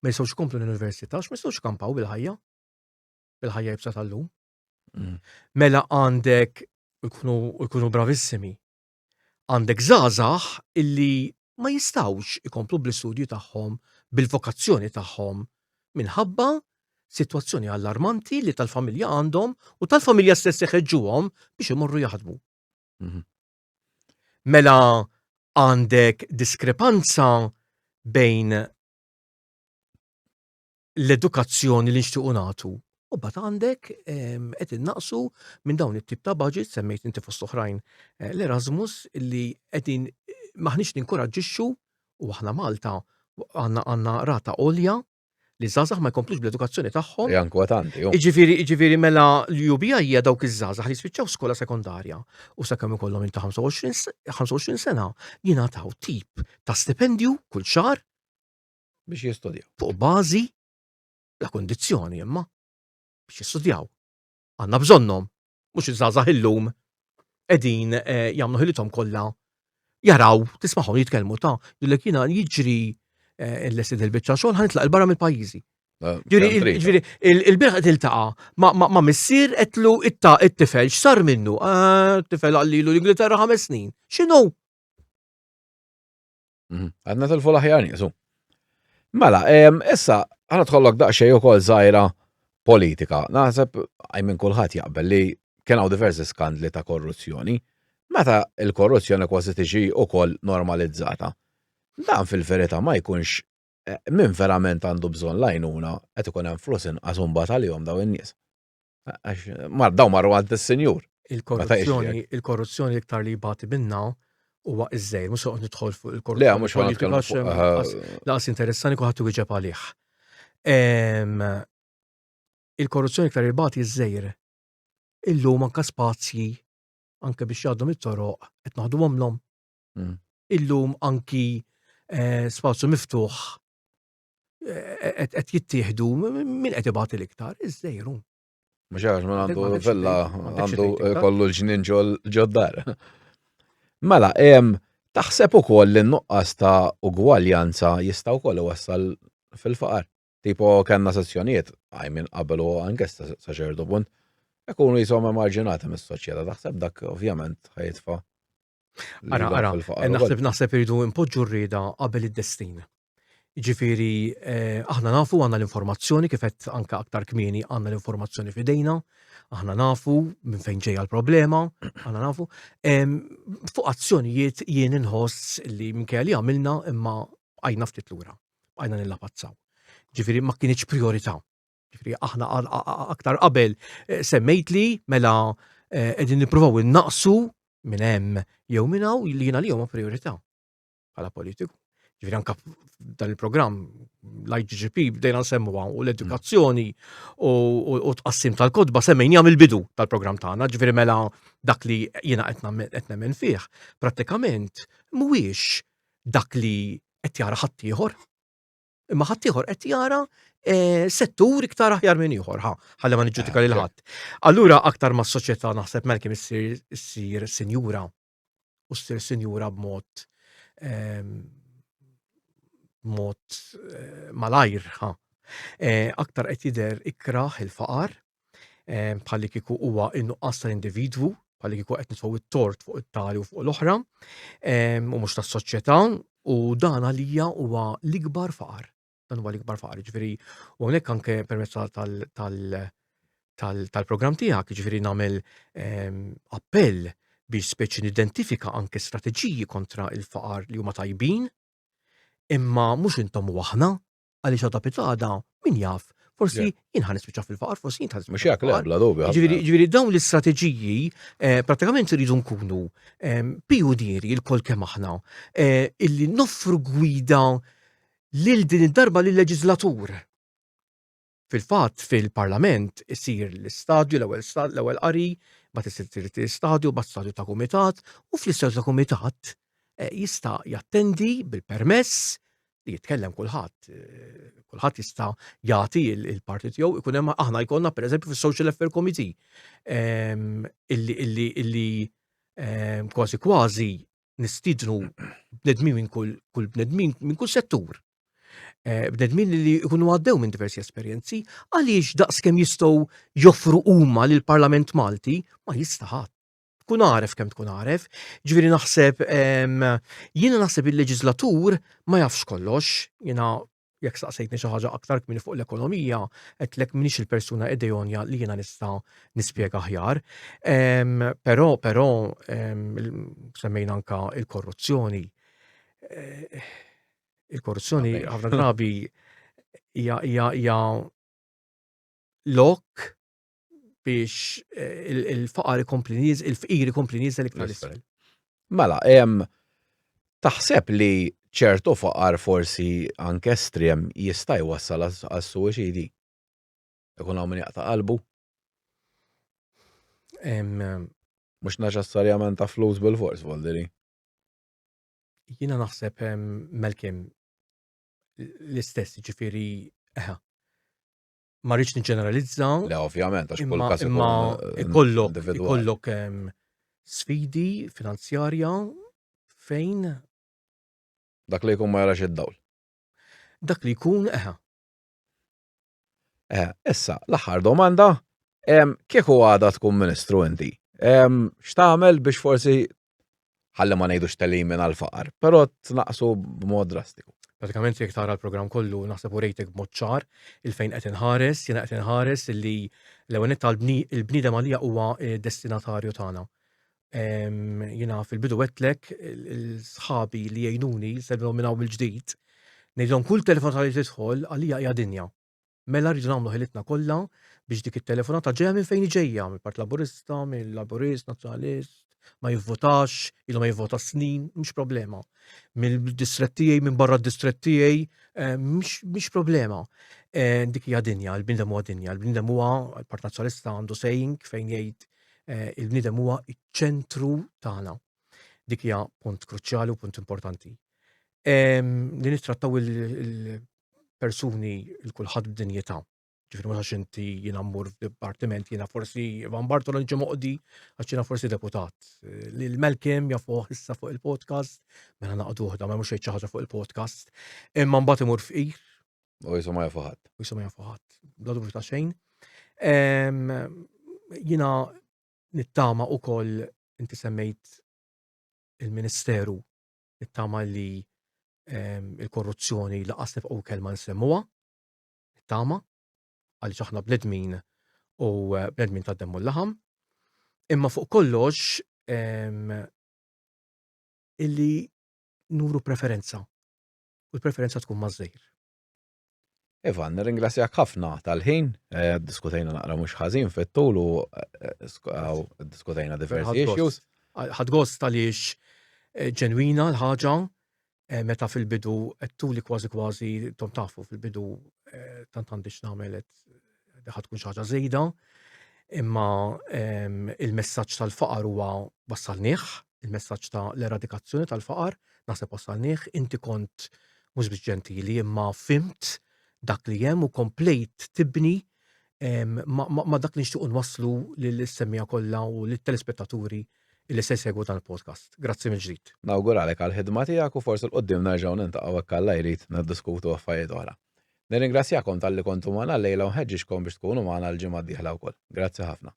ma jistgħux ikomplu l-università għax ma jistgħux ikampaw bil-ħajja. Bil-ħajja jibsa tal-lum. Mm. Mela għandek jkunu bravissimi. Għandek żgħażagħ illi ma jistgħux ikomplu bl-istudju tagħhom, bil-vokazzjoni tagħhom minħabba sitwazzjoni allarmanti li tal-familja għandhom u tal-familja stess iħeġġuhom biex imorru jaħdmu. Mhm. Mela għandek diskrepanza bejn l-edukazzjoni li nixtiequ nagħtu. U bat għandek ehm, qed innaqsu minn dawn it-tip ta' budget semmejt inti fost oħrajn eh, l-Erasmus li qegħdin maħniex ninkoraġġixxu u aħna Malta għandna għandna rata għolja li żgħażagħ ma jkomplux bl-edukazzjoni tagħhom. Hija inkwetanti. Jiġifieri jiġifieri mela l-UBI hija dawk iż-żgħażagħ li spiċċaw skola sekondarja u sakemm ikollhom inta 25 sena jingħataw tip ta' stipendju kull xahar biex jistudjaw. Fuq bażi la kondizzjoni imma biex jistudjaw. Għandna bżonnhom, mhux iż-żgħażagħ illum qegħdin eh, jagħmlu ħilithom kollha jaraw, tismagħhom jitkellmu ta' jillek jiena jiġri eh, l-lesti del-biċċa xogħol ħanitlaq il-barra mill-pajjiżi. Eh, ġifieri, il-bieraħ qed iltaqa' ma' missier qedlu it-tifel x'sar minnu? Tifel għallilu l-Ingilterra ħames snin. X'inhu? Mhm. Għadna tilfu l-aħjar niesu. Mela, issa, għana tkollok daqxej u kol zaħira politika. Naħseb, għaj minn kulħadd jaqbel li kien hawn diversi skandli ta' korruzzjoni. Meta il-korruzzjoni kważi tiġi ukoll normalizzata. Dan fil-verità ma jkunx eh, min verament għandu bżonn l-għajnuna qed ikun hemm flus inqas imbagħad għalihom dawn in-nies. Għax mar daw marru għand is-sinjur. Il-korruzzjoni, il-korruzzjoni l-iktar li jbati minna huwa iż-żejr, mhux noqgħod nidħol fuq il-korruzzjoni. Le, mhux politika eh, laqas interessani kulħadd iwieġeb għalih. Il-korruzzjoni iktar jbati iż-żejr. Illum anka spazji anke biex jgħaddu mit-toroq qed naħduhomlhom. Mm. Illum anki eh, spazju miftuħ qed jittieħdu min qed ibati l-iktar, iż-żejru. Mhux għax ma għandu villa għandu kollu l-ġnien ġoddar. Mela, taħseb ukoll li n-nuqqas ta' ugwaljanza jista' wkoll iwassal fil-faqar. Tipo kellna sezzjonijiet, għaj minn qabel u anke sa ċertu punt, ikunu jisom emarġinati mis-soċjetà, taħseb dak ovvjament ħajitfa' Ara, ara, naħseb naħseb iridu impoġġu r-rieda qabel id-destin. Ġifieri, eh, aħna nafu għandna l-informazzjoni kif qed anke aktar kmieni għandna l-informazzjoni f'idejna, aħna nafu minn fejn ġejja l-problema, aħna nafu. Fuq azzjonijiet jien inħoss li minkejja li għamilna imma bqajna ftit lura, bqajna nillapazzaw. Ġifieri ma kienx priorità. Ġifieri aħna aktar qabel eh, semmejt li mela eh, qegħdin nippruvaw innaqsu minn hemm jew minn hawn li jiena li huma priorità bħala politiku. Ġifieri anka dan il-programm l-IGGP bdejna nsemmuha u l-edukazzjoni u tqassim tal-kotba semmejnija mill-bidu tal-programm tagħna, ġifieri mela dak li jiena qed nemmen fih prattikament mhuwiex dak li qed jara ħaddieħor. Imma ħaddieħor qed jara eh, settur iktar aħjar minn ieħor, ħa, ħalli ma niġġudika lil ħadd. Allura aktar ma s-soċjetà naħseb Malcolm issir issir sinjura u ssir sinjura b'mod ehm, mod eh, malajr, ħa. Eh, aktar qed jidher ikrah il-faqar, eh, bħalli kieku huwa in-nuqqas tal-individwu, bħalli kieku qed nitfgħu it-tort fuq it-tali u fuq l-oħra, u mhux tas-soċjetà, u dan għalija huwa l-ikbar faqar. Dan huwa l-ikbar faqar, ġifieri u hawnhekk anke permezz tal-programm tiegħek, ġifieri nagħmel appell biex speċi nidentifika anke strateġiji kontra il-faqar li huma tajbin, imma mhux intom u aħna, għaliex għada pitgħada min jaf, forsi jien ħa nispiċċa fil-faqar, forsi jien ħa nispiċċa. Mhux hekk le, bla dubju. Ġifieri dawn l-istrateġiji eh, prattikament iridu nkunu eh, pijunieri l-kol kemm aħna eh, illi noffru gwida lil din id-darba lil leġislatur. Fil-fatt fil-Parlament isir l-istadju l-ewwel l-ewwel qari, mbagħad isir stadju, mbagħad stadju ta' kumitat u fl-istadju ta' kumitat jista' jattendi bil-permess li jitkellem kulħadd, eh, kulħadd jista' jagħti il-parti tiegħu, ikun hemm aħna jkollna pereżempju fis-Social Affair Committee ehm, illi illi illi ehm, kważi kważi nistidnu bnedmin minn kull kull bnedmin minn kull settur. Eh, bnedmin li jkunu għaddew minn diversi esperjenzi, għaliex daqskemm jistgħu joffru huma lill-Parlament Malti ma jista' ħadd. Tkun għaref kemm tkun għaref. Ġifieri naħseb jiena naħseb il-leġislatur ma jafx kollox, jiena jekk saqsejtni xi ħaġa aktar kmieni fuq l-ekonomija, għedtlek m'iniex il-persuna ideonja li jiena nista' nispjega aħjar. Però però semmejna anka il-korruzzjoni. Eh, il-korruzzjoni ħafna drabi hija hija lok biex eh, il-faqar ikompli niż, il-fqir ikompli nieżel iktar isfel. Mela, hemm taħseb li ċertu faqar forsi anke estrem jista' jwassal għas-suwiċidi? Ikun hawn min jaqta' qalbu? Mhux neċessarjament ta' flus bil-fors, voldiri. Jiena naħseb Malcolm l-istess, ġifieri, eħa, ma rridx niġġeneralizza. Le, ovvjament, għax kull każ imma eh, ikollok ikollok sfidi finanzjarja fejn dak li jkun ma jarax id-dawl. Dak li jkun eħa. Eh, issa, l-aħħar domanda, kieku għada tkun ministru inti, x'tagħmel biex forsi ħalli ma ngħidux telimina l-faqar, però tnaqsu b'mod drastiku. Pratikament jekk tara l-programm kollu naħseb u rejtek b'mod ċar il-fejn qed inħares, jiena qed inħares illi l-ewwel nett il-bniedem għalija huwa eh, destinatarju tagħna. Jiena fil-bidu għedtlek il-sħabi li jgħinuni sellmilhom minn hawn mill-ġdid, ngħidilhom kull telefonata li tidħol għalija hija dinja. Mela rridu nagħmlu ħilitna kollha biex dik it-telefonata ġejja minn fejn ġejja, mill-Partit Laburista, mill-Laburist, Nazzjonalist, ma jivvotax, ilu ma jivvota snin, mhux problema. Mill-distrett tiegħi, minn barra d-distrett tiegħi, eh, mhix problema. Eh, dik hija dinja, il-bniedem huwa dinja, il-bniedem huwa, il-Partit Nazzjonalista għandu saying fejn jgħid eh, il-bniedem huwa iċ-ċentru tagħna. Dik hija punt kruċjali u punt importanti. Li nittrattaw il-persuni il-kulħadd b'dinjità. Ġifieri mhux għax inti jiena mmur f'dipartiment jiena forsi Ivan Bartolo niġi moqdi għax jiena forsi deputat. Lil Malcolm jafuh issa fuq il-podcast, mela naqduh da ma mhux jgħid xi ħaġa fuq il-podcast. Imma mbagħad imur fqir. U jisu ma jafu ħadd. U jisu ma jafu ħadd. Bla dubju ta' xejn. Jiena nittama ukoll inti semmejt il-Ministeru nittama li ehm, il-korruzzjoni laqas nibqgħu kelma nsemmuha, nittama, għaliex aħna bnedmin u eh, bnedmin ta' demmu l-laħam. Imma fuq kollox ehm, illi nuru preferenza u l-preferenza tkun maż-żejr. Ivan, nirringrazzjak ħafna tal-ħin, eh, diskutejna naqra mhux ħażin fit-tul u eh, eh, diskutejna diversi issues. Ħadd gost għaliex ġenwina l-ħaġa meta fil-bidu tuli kważi kważi tom tafu fil-bidu tant għandi x'nagħmel ħad tkun xi ħaġa żejda, imma ehm, il-messaġġ tal-faqar huwa wassalnieh, il-messaġġ ta' l-eradikazzjoni tal-faqar, naħseb wassalnieh, inti kont Mhux biss ġentili imma fhimt dak li hemm u komplejt tibni ma dak li nixtiequ nwasslu lill-semmiegħa kollha u lit-telespettaturi li se jsegwu dan il-podcast. Grazzi mill-ġdid. Nawguralek għall-ħidma tiegħek u forsi 'l quddiem nerġgħu niltaqgħu hekk Alla jrid niddiskutu affarijiet oħra. Nirringrazzjakom talli kontu magħna llejla u nħeġġiġkom biex tkunu magħna l-ġimgħa d-dieħla wkoll. Grazzi ħafna.